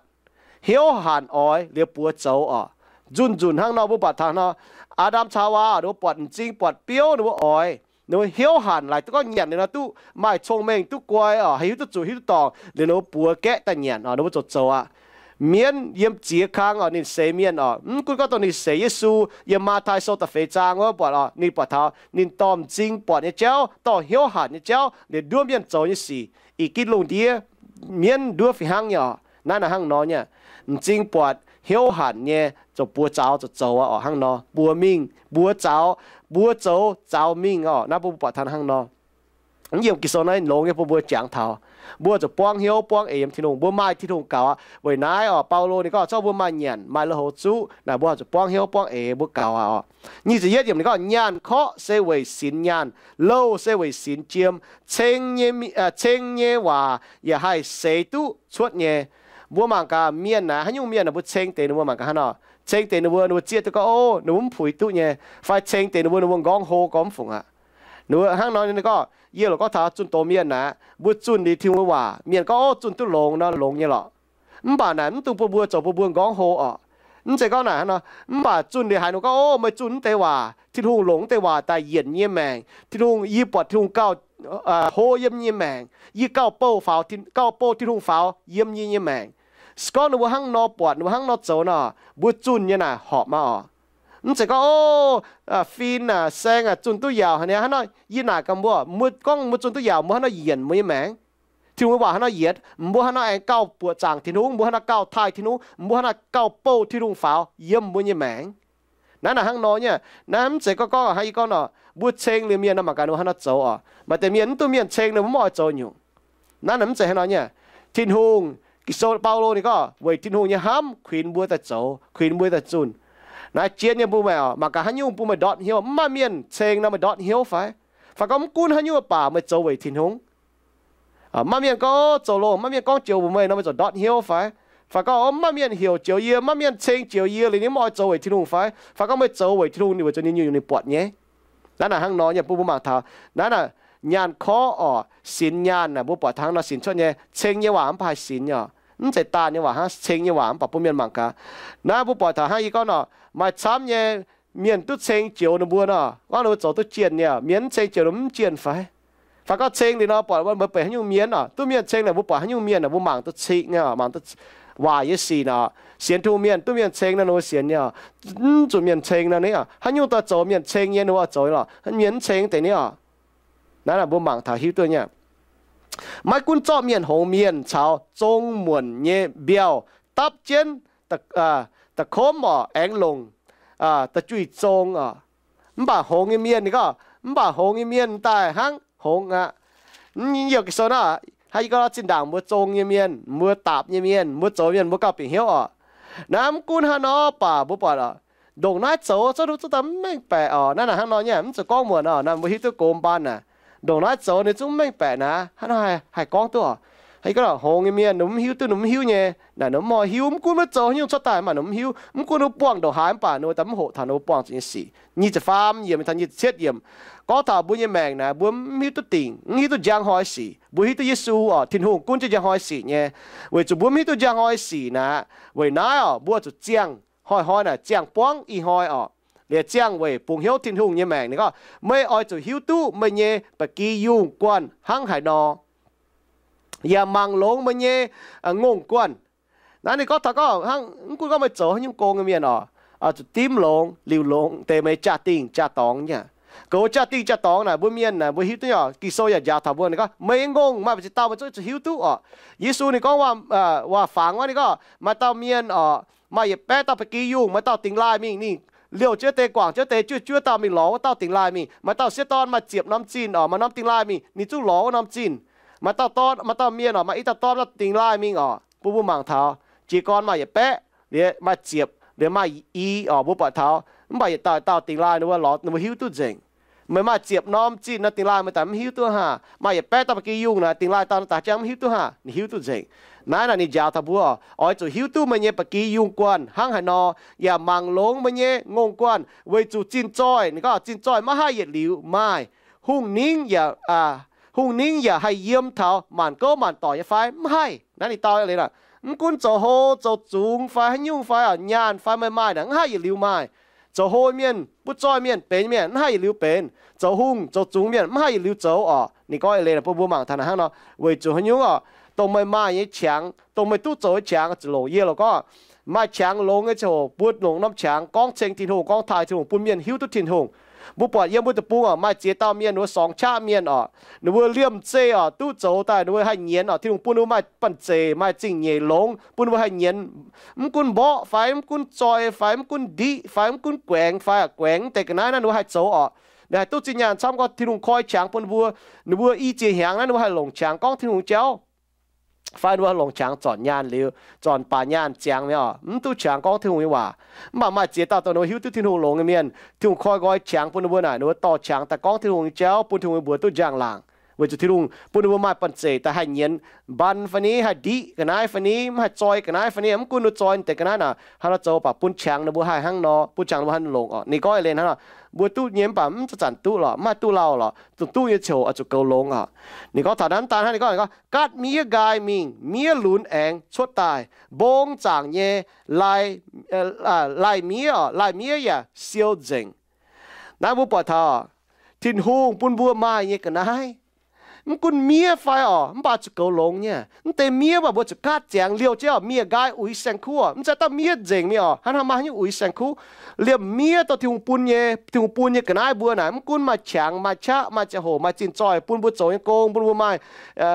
hnyouv hanc oix liuz buoz zoux oc. Nzunc nzunc hnangv nor mbuo buatc taux nor, Aa^ndam caux Haawaa ninh mbuo buatc m'zing buatc biouv ninh mbuo oix, ninh mbuo hnyouv hanc laaic duqv gorngv nyanc liuz nor duqv maaih cong-mengh duqv guai oc, haih hiuv duqv zuqc hiuv duqv dorngc liuz ninh mbuo buoz gaeqv daaih nyanc oc, ninh mbuo zoux zoux aqv. Mienv yiem ziex kang oc, ninh seix mienh oc, mv gunv gorngv dongh ninh seix Yesu yiem Matv^tai Sou da'feix zaang wuov buatc oc, ninh buatc taux ninh dorh m'zing buatc nyei jauv, dorh hnyouv hanc nyei jauv liuz nduov mienh zoux nyei sic, i gitv lungh ndiev mienv nduov fih hnangv nyei oc. Naaiv naaic hnangv nor nyei, m'zing buatc hnyouv hanc nyei zoux buoz zaux zoux zoux aqv oc. Hnangv nor buoz mingh mbuoz zaux, mbuoz zoux zaux mingh oc. Naaiv bun mbuo buatc taux hnangv nor. Yiem Ging-Sou naaiv longx nyei bun mbuo jangx taux mbuo zuqc buangv hnyouv buangv eix yiem Tin-Hungh, mbuo maaih Tin-Hungh gaux aqv. Weic naaiv oc, Baulo ninh gorngv zorqv mbuo maaih nyanc maaih lui-houx zuqv naaic, mbuo zuqc buangv hnyouv buangv eix mbuo gaux aqv oc. Nyic ziepc yietv yiemc ninh gorngv, nyaanh korqv se weic sinx nyaanh, louh se weic sinx jiem. Ceng nyei, ceng nyei waac yaac haih seix duqv cuotv nyei. Mbuo mangc gaax mienh naaic, haaix nyungc mienh naaic mbuo ceng deix ninh mbuo mangc gaax hnangv nor. Ceng deix ninh mbuo, ninh mbuo zieqv duqv gorngv, ov, ninh mbuo mv puix duqv nyei. Fai ceng deix ninh mbuo, ninh mbuo nqorngv hlo gorngv mv fungc aqv. Ninh mbuo hnangv nor ninh gorngv, yie loc gorngv taux zunh doz mienh naaic, mbuo zunh liuz Tin-Hungh nyei waac, mienh gorngv, ov, zunh duqv longx nor longx nyei lorqc. Mv baac naaic mv dungx bun mbuo zoux bun mbuo nqorngv hlo oc. Mv zeiz gorngv naaic hnangv nor, mv baac zunh liuz haiz ninh gorngv, ov, meih zunh mv deix waac, Tin-Hungh longc mv deix waac daaih yienc yie nyei maengc. Tin-Hungh, yie buatc Tin-Hungh gauh hlo yiem yie nyei maengc. Yie gauh bouh faaux, gauh bouh Tin-Hungh faaux yiem yie nyei maengc. Se gorngv ninh mbuo hnangv nor buatc, ninh mbuo hnangv nor zoux nor, mbuo zunh nyei naaic horpc maah oc. Mv zeiz gorngv, ov, fin aac, saeng aac, zunh duqv yaauc haic niaa, hnangv nor yie naaic gaax mbuo, mbuo gorngv mbuo zunh duqv yaauc, mbuo hnangv nor yienc mbuo nyei maengc. Tin-Hungh nyei waac hnangv nor yienc, mbuo hnangv nor aengx gauh buoqc zaangc Tin-Hungh, mbuo hnangv nor gauh taaih Tin-Hungh, mbuo hnangv nor gauh bouh Tin-Hungh faaux yiem mbuo nyei maengc. Naaiv naaic hnangv nor nyei. Naaiv mv zeiz gorngv gorngv hnangv yie gorngv nor, mbuo ceng liuz mienh nor mangc gaax ninh mbuo hnangv nor zoux oc. Maaih deix mienh mv duqv mienh ceng ninh mbuo mv oix zoux nyungc. Naaiv naaic mv zeiz hnangv nor nyei. Tin-Hungh, Ging-Sou Baulo ninh gorngv weic Tin-Hungh nyei hnamv kuinx mbuo daaih zoux, kuinx mbuo daaih zunh. Naaiv jien nyei bun meih oc, mangc gaax haaix nyungc bun meih ndortv hnyouv. Mv maaih mienh ceng nor meih ndortv hnyouv fai? Fai gorngv mv gunv haaix nyungc baac meih zoux weic Tin-Hungh. Maaih mienh gorngv zoux longx, maaih mienh gorngv joux mbuox meih nor meih ziouc ndortv hnyouv fai? Fai gorngv mv maaih mienh heuc joux yie, mv maaih mienh ceng joux yie liuz ninh mv oix zoux weic Tin-Hungh fai? Fai gorngv meih zoux weic Tin-Hungh ninh weic zuqc ninh nyungc-nyungc ninh buatc nyei. Naaiv naaic hnangv nor nyei bun mbuo mangc taux naaiv naaic nyaanh korv oc, sinx nyaanh naaic mbuo buatc taux hnangv nor sinx cuotv nyei. Ceng nyei waac mv baac haih sinx nyei oc. Mv zeiz daanh nyei waac hnangv, ceng nyei waac mv baac bun mienh mangc gaax. Naaiv mbuo buatc taux hnangv yie gorngv nor, maaih camv nyei mienh duqv ceng joux ninh mbuo nor, gorngv ninh mbuo zoux duqv jienh nyei oc. Mienh mv ceng joux ninh mv jienh fai? Fai gorngv ceng liuz nor buatc mbuo benx haaix nyungc mienh oc, duqv mienh ceng naaic mbuo buatc haaix nyungc mienh naaic mbuo mangc duqv cing nyei oc, mangc duqv waaic nyei sic nor. Sienx Tin-Hungh mienh duqv mienh ceng nor ninh mbuo sienx nyei oc. Mv zuqc mienh ceng nor ni oc, haaix nyungc daaih zoux mienh ceng nyei ninh mbuo oix zoux nyei lorqc, mienh mv ceng deix ni oc. Naaiv naaic mbuo mangc taux hiuv duqv nyei. Maiv gunv zorqv mienh hngongx mienh caux zong muonc nyei mbiauh dapv jienv da'komv oc, aengx longc da'juih zong oc. Mv baac hngongx nyei mienh, ninh gorngv, mv baac hngongx nyei mienh daaih hnangv hngongx aqv. Yiem Ging-Sou naaiv, Hnangv yie gorngv, zinh ndaangc mbuo zong nyei mienh, mbuo dapc nyei mienh, mbuo zoux mienh, mbuo gauh bieqc hnyouv oc. Naaiv mv gunv haaix nor baac mbuo buatc oc, ndongc naaiv zoux zungv duqv daaih mv mengh baeqc oc. Naaiv naaic hnangv nor nyei, mv zuqc gorngv muonc oc. Naaiv mbuo hiuv duqv gox mbaanh naaic, ndongc naaiv zoux ninh zungv mv mengh baeqc naaic, hnangv nor haih gorngv duqv oc. Hnangv yie gorngv, hngongx nyei mienh ninh mv hiuv duqv ninh mv hiuv nyei naaic, ninh mv hiuv, mv gunv maiv zoux haaix nyungc cuotv daaih, mv baac ninh mv hiuv. Mv gunv ninh mbuo buangh ndongc haaix mv baac ninh mbuo daaih mv hoqc taux ninh mbuo buangh zuqc nyei sic. Nyic ziepc faam yiem, taux nyic ziepc cietv yiem, gorngv taux mbuo nyei maengc naaic, mbuo mv hiuv duqv dingc, mv hiuv duqv njang hnoi sic. Mbuo hiuv duqv Yesu oc, Tin-Hungh gunv jienv njang hnoi sic nyei. Weic zuqc mbuo mv hiuv duqv njang hnoi sic naaic, weic naaiv oc, mbuo zuqc ziangh hnoi-hnoi naaic, ziangh buangv ih hnoi oc, liuz ziangh weic bungx hnyouv Tin-Hungh nyei maengc. Ninh gorngv, meih oix zuqc hiuv duqv meih nyei ba'gi yungh guanh hnangv haaix nor, yaac mangc longx meih nyei ngongh guanh. Naaiv ninh gorngv taux gorngv hnangv, mv gunv gorngv meih zoux haaix nyungc gong nyei mienh oc, zuqc dimv longx, liuc longx deix meih nyei jaa-dingh jaa-dorngx nyei. Goux jaa-dingh jaa-dorngx naaic, mbuo mienh naaic, mbuo hiuv duqv nyei oc. Ging-Sou yaac njaaux taux mbuo, ninh gorngv, meih nyei ngongh maaih mbu'ziex dauh meih zungv zuqc hiuv duqv oc. Yesu ninh gorngv waac-fangx wuov, ninh gorngv maaih dauh mienh oc, maaih yietc baeqv dauh ba'gi yungh, maaih dauh dingx laaih mingh, ninh liouh jienv deix, guangc jienv deix, juov juov dauh mingh lorz wuov dauh dingx laaih mingh. Maaih dauh sieqv dorn maaih ziepc norm zinh oc, maaih norm dingx laaih mingh, ninh zungv lorz wuov norm zinh. Maaih dauh dorn, maaih dauh mienh oc, maaih i dauh dorn, dauh dingx laaih mingh oc. Bun mbuo mangc taux jiez gorn maaih yietc baeqv, liuz maaih ziepc, liuz maaih i oc, mbuo buatc taux. Mv baac yietc dauh dauh dingx laaih ninh mbuo lorz, ninh mbuo hiuv duqv nzengc. Meih maaih ziepc norm zinh nor, dingx laaih meih daaih mv hiuv duqv haac. Maaih yietc baeqv dauh ba'gi yungh naaic, dingx laaih dauh daaih jangx mv hiuv duqv haac, ninh hiuv duqv nzengc. Naaiv naaic ninh njaaux taux mbuo oix zuqc hiuv duqv meih nyei ba'gi yungh guanh hnangv haaix nor, yaac mangc longx meih nyei ngongh guanh, weic zuqc zinh zoih, ninh gorngv zinh zoih maiv haih yietc liuz maaih. Hungh ningv yaac, hungh ningv yaac haih yiem taux maanc gouv maanc doic nyei fai? Mv haih. Naaiv ninh dau leiz, mv gunv zoux hlo zoux zungx fai haaix nyungc fai oc, nyaanh fai meih maaih naaic, mv haih yietc liuz maaih. Zoux hlo mienh, butv zoih mienh, benx mienh, mv haih yietc liuz benx. Zoux hungh zoux zungx mienh mv haih yietc liuz zoux oc. Ninh gorngv eix leiz naaic bun mbuo mangc taux naaic hnangv nor, weic zuqc haaix nyungc oc, dongh meih maaih nyei qangx, dongh meih duqv zoux nyei qangx zuqc longc. Yie loz gorngv, maaih qangx longx nyei ziangh hoc mbuo longc norm qangx gorngv ceng Tin-Hungh, gorngv taaih Tin-Hungh, bun mienh hiuv duqv Tin-Hungh. Mbuo buatc yiem mbuo deic-bung oc, maaih ziex dauh mienh, ninh mbuo sorngx qaqv mienh oc, ninh mbuo liemh zeih oc, duqv zoux daaih ninh mbuo haih nyienz oc. Tin-Hungh bun ninh mbuo maaih banh zeic, maaih zingh nyeic longx, bun ninh mbuo haih nyienz. Mv gunv mborqv fai, mv gunv zoi fai, mv gunv ndiqv fai, mv gunv guaengx fai, guaengx deix ga'naaiv naaiv ninh mbuo haih zoux oc. Ninh haih duqv zinh nyaanh camv gorngv Tin-Hungh koi qangx bun ninh mbuo. Ninh mbuo i ziex hnyangx naaiv ninh mbuo haih longc qangx gorngv Tin-Hungh jauv, fai ninh mbuo haih longc qangx zornc nyaanh liuz, zornc baac nyaanh ziangx mi'aqv oc, mv duqv qangx gorngv Tin-Hungh nyei waac. Mv baac maaih ziex dauh dongh ninh mbuo hiuv duqv Tin-Hungh longx nyei mienh, Tin-Hungh koi nqoi qangx bun ninh mbuo naaic, ninh mbuo dorh qangx daaih gorngv Tin-Hungh nyei jauv, bun Tin-Hungh nyei mbuox duqv njang-laangc. Weic zuqc Tin-Hungh bun ninh mbuo maaih banh zeic daaih haih nyienz mban fai ni, haih ndiqv ga'naaiv fai ni, mv haih zoi ga'naaiv fai ni. Mv gunv ninh zoi deix ga'naaiv naaic hnangv nor zoux, baac bun qangx ninh mbuo haih hnangv nor, bun qangx ninh mbuo haih longc oc. Ninh gorngv eix leiz hnangv nor, mbuo duqv nyei mv baac mv zanc-zanc duqv lorqc, mv haih duqv lauh lorqc. Dongh duqv nyei ziouc oix zuqc goux longx oc. Ninh gorngv taux naaiv daan hnangv, ninh gorngv, ninh gorngv, gaatv miev nqaai mingh, miev lunx aengx cuotv daaih, mbong zaangc nyei lai, lai miev oc, lai miev yaac siou nzengc. Naaiv mbuo buatc taux Tin-Hungh bun mbuo maaih nyei ga'naaiv, mv gunv miev fai oc, mv baac zuqc goux longx nyei. Mv deix miev baac mbuo zuqc gaatv ziangx liouh jienv oc, miev nqaai uix saeng-kuv oc. Mv zeiz dauh miev nzengc mingh oc, hnangv haaix maaih haaix nyungc uix saeng-kuv. Liemh miev dongh Tin-Hungh bun nyei, Tin-Hungh bun nyei ga'naaiv mbuo naaic, mv gunv maaih qangx, maaih qaqv, maaih ziangh hoc, maaih zinh zoih bun mbuo zoux nyei gong, bun mbuo maaih,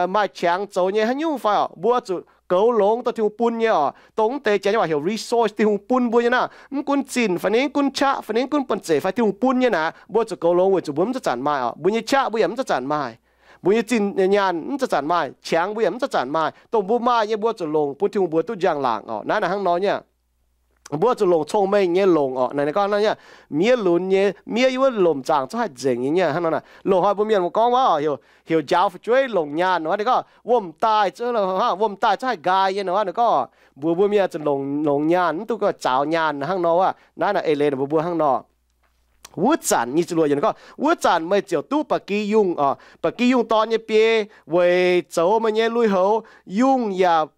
maaih qangx zoux nyei haaix nyungc fai oc, mbuo zuqc goux longx dongh Tin-Hungh bun nyei oc. Dongh mv deix janx nyei waac heuc resource, Tin-Hungh bun mbuo nyei naaiv, mv gunv zinh fai ni, mv gunv qaqv fai ni, mv gunv banh zeic fai, Tin-Hungh bun nyei naaic, mbuo zuqc goux longx weic zuqc mbuo mv zanc-zanc maaih oc. Mbuo nyei qaqv mbuo yaac mv zanc-zanc maaih. Mbuo nyei zinh nyaanh mv zanc-zanc maaih. Qangx mbuo yaac mv zanc-zanc maaih. Dongh mbuo maaih nyei mbuo zuqc longc bun Tin-Hungh mbuox duqv njang-laangc oc. Naaiv naaic hnangv nor nyei. Mbuo zuqc longc cong-mengh nyei longc oc. Naaic ninh gorngv naaiv nyei, miev lunx nyei, miev yiem wuov lomc zaangc zungv haih nzengc nyei. Hnangv nor naaic, loz-hnoi mbuo mienh mbuo gorngv waac, heuc njaaux fu'jueiv longc nyaanh, gorngv wuom-daaih, wuom-daaih zungv haih nqaai nyei. Ninh gorngv mbuox mbuo mienh zuqc longc nyaanh, mv duqv gorngv zaaux nyaanh hnangv nor wuov. Naaiv naaic eix leiz mbuox mbuo hnangv nor. Wuov zanc nyic ziepc luoqc yiemc ninh gorngv, wuov zanc meih ziouc duqv ba'gi yungh oc, ba'gi yungh dorn nyei biei weic zoux meih nyei lui-houx. Yungh yaac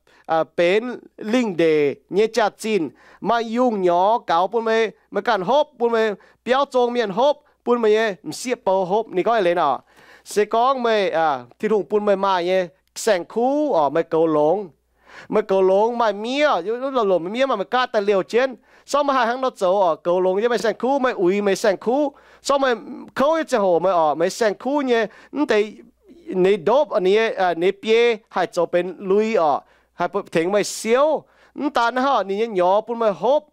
benx lingh ndeic nyei jaax-zinh. Maaih yungh nyorx gaux bun meih, meih ganh hopv, bun meih biauv zong mienh hopv, bun meih nyei m'sieqv bou hopv. Ninh gorngv eix leiz nor, se gorngv meih, Tin-Hungh bun meih maaih nyei saeng-kuv oc, meih goux longx. Meih goux longx maaih miev, lomh miev maaih meih gaatv daaih liouh jienv. Sorng meih haih hnangv nor zoux oc, goux longx nyei meih saeng-kuv, meih uix meih saeng-kuv. Sorng meih kouv nyei ziangh hoc meih oc, meih saeng-kuv nyei mv deix, ninh ndopv, ninh biei haih zoux benx lui oc, haih tengx meih siouv. Mv daan hnangv, ninh nyei nyorx bun meih hopv,